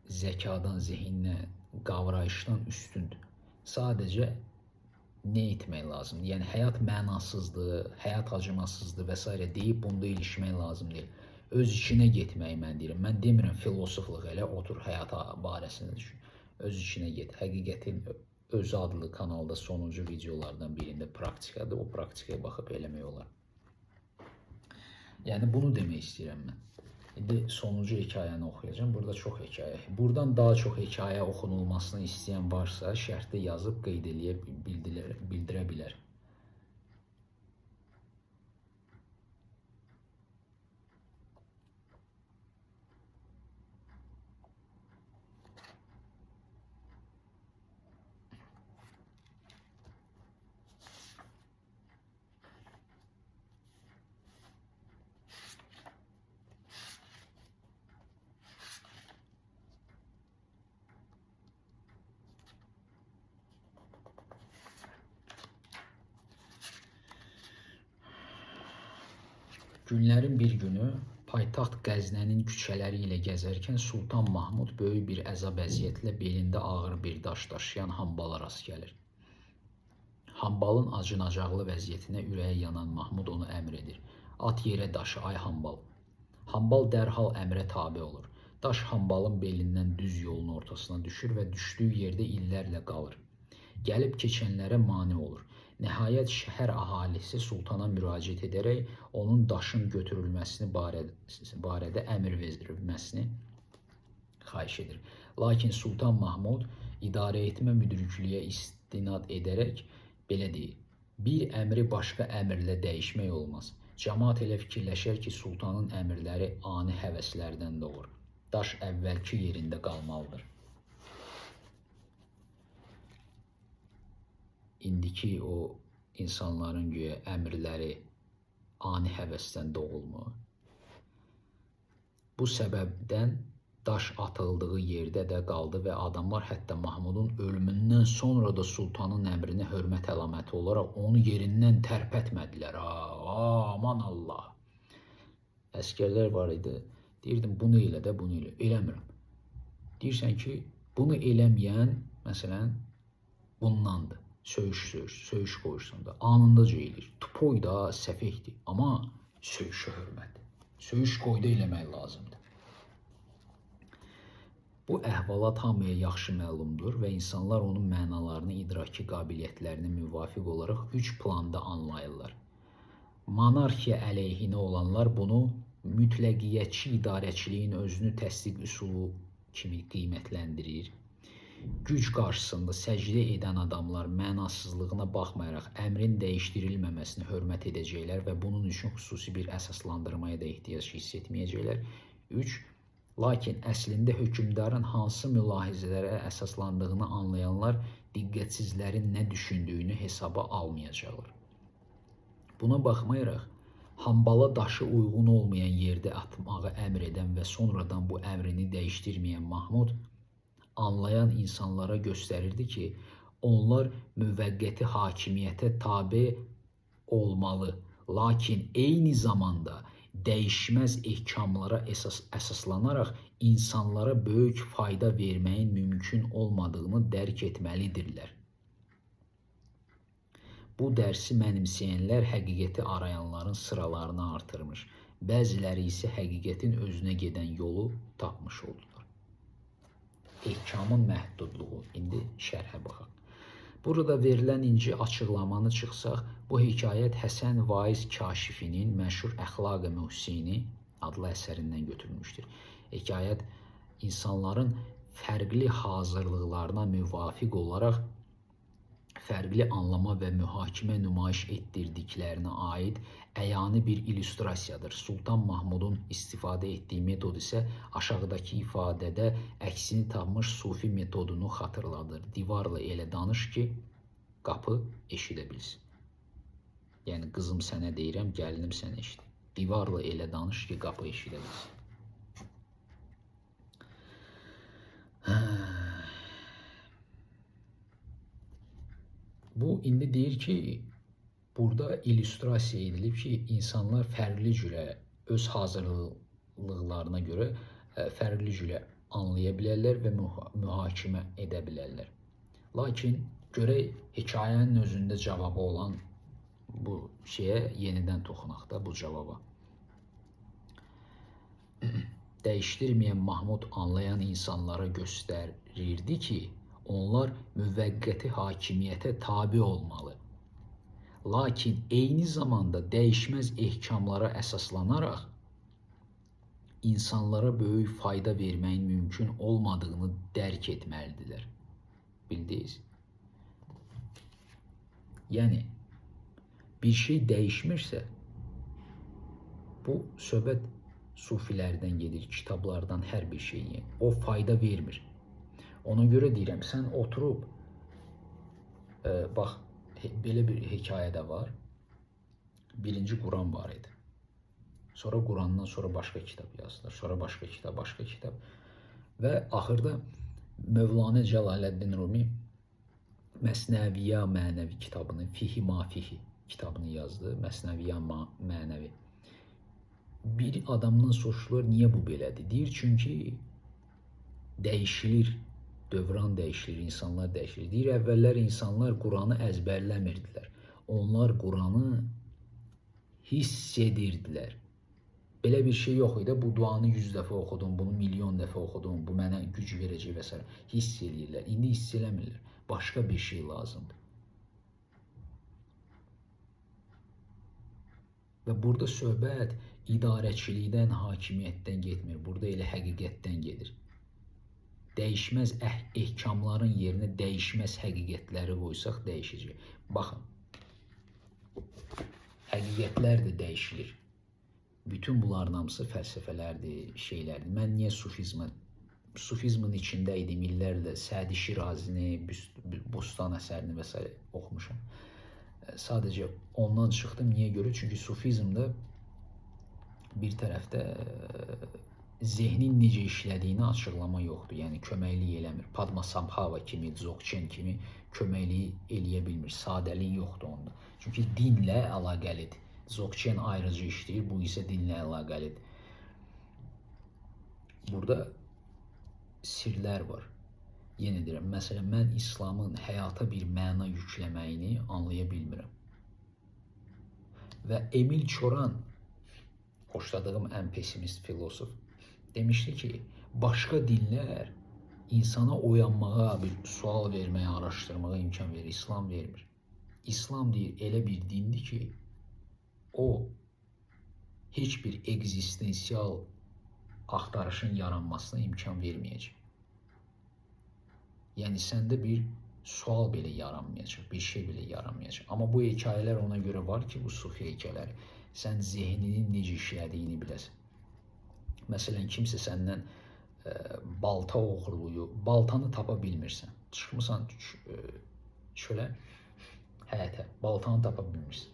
zəkadan, zehindən, qavrayışdan üstündür. Sadəcə nə etmək lazımdır? Yəni həyat mənasızdır, həyat acımasızdır və s. deyib bunda ilişmək lazım deyil. Öz içinə getməyi mən deyirəm. Mən demirəm filosofluq elə, otur həyata barəsində düşün. Öz içinə get. Həqiqətin öz adlı kanalda sonuncu videolardan birində praktikadır. O praktikaya baxıb eləmək olar. Yəni bunu demək istəyirəm mən. İndi sonuncu hekayəni oxuyacağam. Burada çox hekayə. Buradan daha çox hekayə oxunulmasını istəyən varsa, şərhdə yazıb qeyd eləyə bildirə bilər. Günlərin bir günü paytaxt Qəznənin küçələri ilə gəzərkən Sultan Mahmud böyük bir əzab əziyyətlə belində ağır bir daş daşıyan hambala rast gəlir. Hambalın acınacaqlı vəziyyətinə ürəyi yanan Mahmud onu əmr edir. At yerə daşı, ay hambal. Hambal dərhal əmrə tabe olur. Daş hambalın belindən düz yolun ortasına düşür və düşdüyü yerdə illərlə qalır. Gəlib keçənlərə mane olur. Nəhayət şəhər əhalisi sultana müraciət edərək onun daşın götürülməsini barədə əmr verilməsini xahiş edir. Lakin Sultan Mahmud idarə etmə müdrikliyə istinad edərək Belə deyir. Bir əmri başqa əmrlə dəyişmək olmaz. Cəmaət elə fikirləşər ki, sultanın əmrləri ani həvəslərdən doğur. Daş əvvəlki yerində qalmalıdır. İndiki o insanların güya əmrləri ani həvəsdən doğulmur. Bu səbəbdən daş atıldığı yerdə də qaldı və adamlar hətta Mahmudun ölümündən sonra da sultanın əmrinə hörmət əlaməti olaraq onu yerindən tərpətmədilər. Aman Allah! Əskərlər var idi. Deyirdim, bunu elə də, bunu elə. Eləmirəm. Deyirsən ki, bunu eləməyən, məsələn, bundandır. Söyüş qoyursan da. Anındaca eləyir. Tupoy da səfehdir. Amma söyüşə hörmət. Söyüş qoyda eləmək lazımdır. Bu əhvalat hamıya yaxşı məlumdur və insanlar onun mənalarını idraki qabiliyyətlərinə müvafiq olaraq 3 planda anlayırlar. Monarxiya əleyhinə olanlar bunu mütləqiyyətçi idarəçiliyin özünü təsdiq üsulu kimi qiymətləndirir. Güc qarşısında səcdə edən adamlar mənasızlığına baxmayaraq əmrin dəyişdirilməməsini hörmət edəcəklər və bunun üçün xüsusi bir əsaslandırmaya da ehtiyac hiss etməyəcəklər. 3. Lakin əslində hökmdarın hansı mülahizələrə əsaslandığını anlayanlar diqqətsizlərin nə düşündüyünü hesaba almayacaqlar. Buna baxmayaraq, hambala daşı uyğun olmayan yerdə atmağı əmr edən və sonradan bu əmrini dəyişdirməyən Mahmud anlayan insanlara göstərirdi ki, onlar müvəqqəti hakimiyyətə tabe olmalı, lakin eyni zamanda dəyişməz ehkamlara əsaslanaraq insanlara böyük fayda verməyin mümkün olmadığını dərk etməlidirlər. Bu dərsi mənimsəyənlər həqiqəti arayanların sıralarını artırmış, bəziləri isə həqiqətin özünə gedən yolu tapmış oldular. Ehkamın məhdudluğu. İndi şərhə baxaq. Burada verilən inci açıqlamanı çıxsaq, bu hekayət Həsən Vaiz Kaşifinin məşhur Əxlaq-ı Möhsini adlı əsərindən götürülmüşdür. Hekayət insanların fərqli hazırlıqlarına müvafiq olaraq fərqli anlama və mühakimə nümayiş etdirdiklərinə aid əyani bir illüstrasiyadır. Sultan Mahmudun istifadə etdiyi metod isə aşağıdakı ifadədə əksini tapmış sufi metodunu xatırladır. Divarla elə danış ki, qapı eşidə bilsin. Yəni, qızım sənə deyirəm, gəlinim sənə eşidir. Divarla elə danış ki, qapı eşidə bilsin. Bu, indi deyir ki, burada illüstrasiya edilib ki, insanlar fərqli cürə öz hazırlıqlarına görə fərqli cürə anlaya bilərlər və mühakimə edə bilərlər. Lakin görək hekayənin özündə cavabı olan bu şeyə yenidən toxunaq da bu cavaba. Dəyişdirməyən Mahmud anlayan insanlara göstərirdi ki, onlar müvəqqəti hakimiyyətə tabi olmalı. Lakin eyni zamanda dəyişməz ehkamlara əsaslanaraq insanlara böyük fayda verməyin mümkün olmadığını dərk etməlidirlər. Bildiniz? Yəni, bir şey dəyişmirsə, bu söhbət sufilərdən gedir, kitablardan, hər bir şeyi. O fayda vermir. Ona görə deyirəm, sən oturub, bax, belə bir hekayə də var. Birinci Quran var idi. Sonra Qurandan sonra başqa kitab yazdılar. Sonra başqa kitab, başqa kitab. Və axırda Mövlana Cəlaləddin Rumi Məsnəviya Mənəvi kitabını, Fihi Mafihi kitabını yazdı. Məsnəviya Mənəvi. Bir adamdan soruşulur, niyə bu belədir? Deyir, çünki dəyişilir, dövran dəyişilir, insanlar dəyişilir. Deyir, əvvəllər insanlar Quranı əzbərləmirdilər. Onlar Quranı hiss edirdilər. Belə bir şey yox idi. Bu duanı 100 dəfə oxudum, bunu milyon dəfə oxudum, bu mənə güc verəcək və s. Hiss eləyirlər. İndi hiss eləmirlər. Başqa bir şey lazımdır. Və burada söhbət idarəçilikdən, hakimiyyətdən getmir. Burada elə həqiqətdən gedir. Dəyişməz ehkamların yerinə dəyişməz həqiqətləri qoysaq dəyişəcək. Baxın, həqiqətlər də dəyişilir. Bütün bunların hamısı fəlsəfələrdir, şeylərdir. Mən niyə sufizmin içində idim illərlə, Sədi Şirazini, Bustan əsərini və s. oxumuşam. Sadəcə ondan çıxdım. Niyə görə? Çünki sufizmdə bir tərəfdə zehnin necə işlədiyini açıqlama yoxdur. Yəni köməklik eləmir. Padmasambhava kimi, Dzogchen kimi köməklik eləyə bilmir. Sadəlik yoxdur onda. Çünki dinlə əlaqəlidir. Dzogchen ayrıca işləyir, bu isə dinlə əlaqəlidir. Burada sirlər var. Yenə deyirəm, məsələn, mən İslamın həyata bir məna yükləməyini anlaya bilmirəm. Və Emil Çoran, xoşladığım ən pessimist filosof, demişdi ki, başqa dinlər insana oyanmağa, bir sual verməyə, araşdırmağa imkan verir, İslam vermir. İslam deyir, elə bir dindir ki, o heç bir ekzistensial axtarışın yaranmasına imkan verməyəcək. Yəni səndə bir sual belə yaranmayacaq, bir şey belə yaranmayacaq. Amma bu hekayələr ona görə var ki, bu sufi hekayələri, sən zehninin necə işlədiyini biləsən. Məsələn, kimsə səndən balta oğurlayıb, baltanı tapa bilmirsən. Çıxmısan çölə, həyətə, baltanı tapa bilmirsən.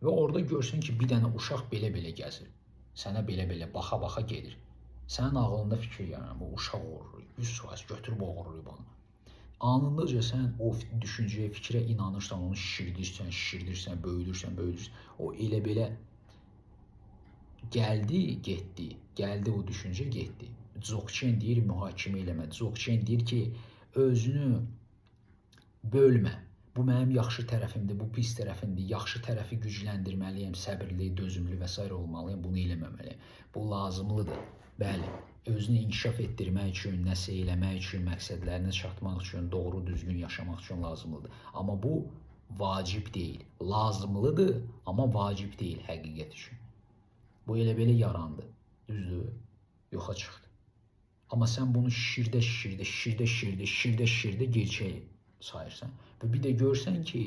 Və orada görsən ki, bir dənə uşaq belə-belə gəzir. Sənə belə-belə baxa-baxa gedir. Sənin ağlında fikir yaranır, bu uşaq oğurlayıb, 100% götürüb oğurlayıb onu. Anındaca sən o düşüncəyə, fikrə inanırsan, onu şişirdirsən, şişirdirsən, böyüdürsən, böyüdürsən. O elə belə gəldi, getdi. Gəldi o düşüncə, getdi. Dzogchen deyir, mühakimə eləmə. Dzogchen deyir ki, özünü bölmə. Bu mənim yaxşı tərəfimdir, bu pis tərəfimdir. Yaxşı tərəfi gücləndirməliyəm, səbirli, dözümlü və s. olmalıyam. Bunu eləməməliyəm. Bu lazımlıdır. Bəli, özünü inkişaf etdirmək üçün, nəsə eləmək üçün, məqsədlərinə çatmaq üçün, doğru düzgün yaşamaq üçün lazımlıdır. Amma bu vacib deyil. Lazımlıdır, amma vacib deyil həqiqət üçün. Bu elə belə yarandı. Düzdür? Yoxa çıxdı. Amma sən bunu şişirdə, şişirdə, şişirdə, şişirdə, şişirdə, şişirdə gerçək sayırsan. Və bir də görsən ki,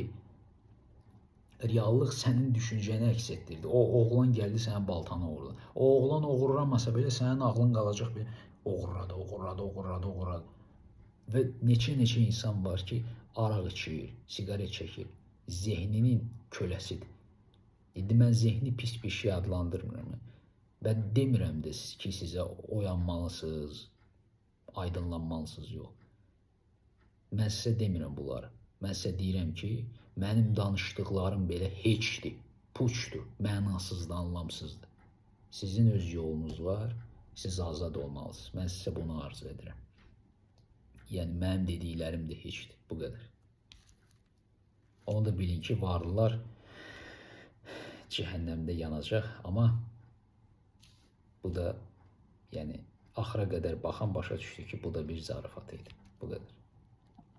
reallıq sənin düşüncəni əks etdirdi. O oğlan gəldi sənin baltanı oğurladı. O oğlan oğurlamasa belə sənin ağlın qalacaq bir oğurladı, oğurladı, oğurladı, oğurladı. Və neçə-neçə insan var ki, araq içir, siqaret çəkir. Zehninin köləsidir. İndi mən zehni pis bir şey adlandırmıram. Və demirəm də ki, sizə oyanmalısınız, aydınlanmalısınız, yox. Mən sizə demirəm bunları. Mən sizə deyirəm ki, mənim danışdıqlarım belə heçdir, puçdur, mənasızdır, anlamsızdır. Sizin öz yolunuz var, siz azad olmalısınız. Mən sizə bunu arzu edirəm. Yəni mənim dediklərim də heçdir, bu qədər. Onu da bilin ki, varlılar cəhənnəmdə yanacaq, amma bu da, yəni axıra qədər baxan başa düşdü ki, bu da bir zarafat idi. Bu qədər.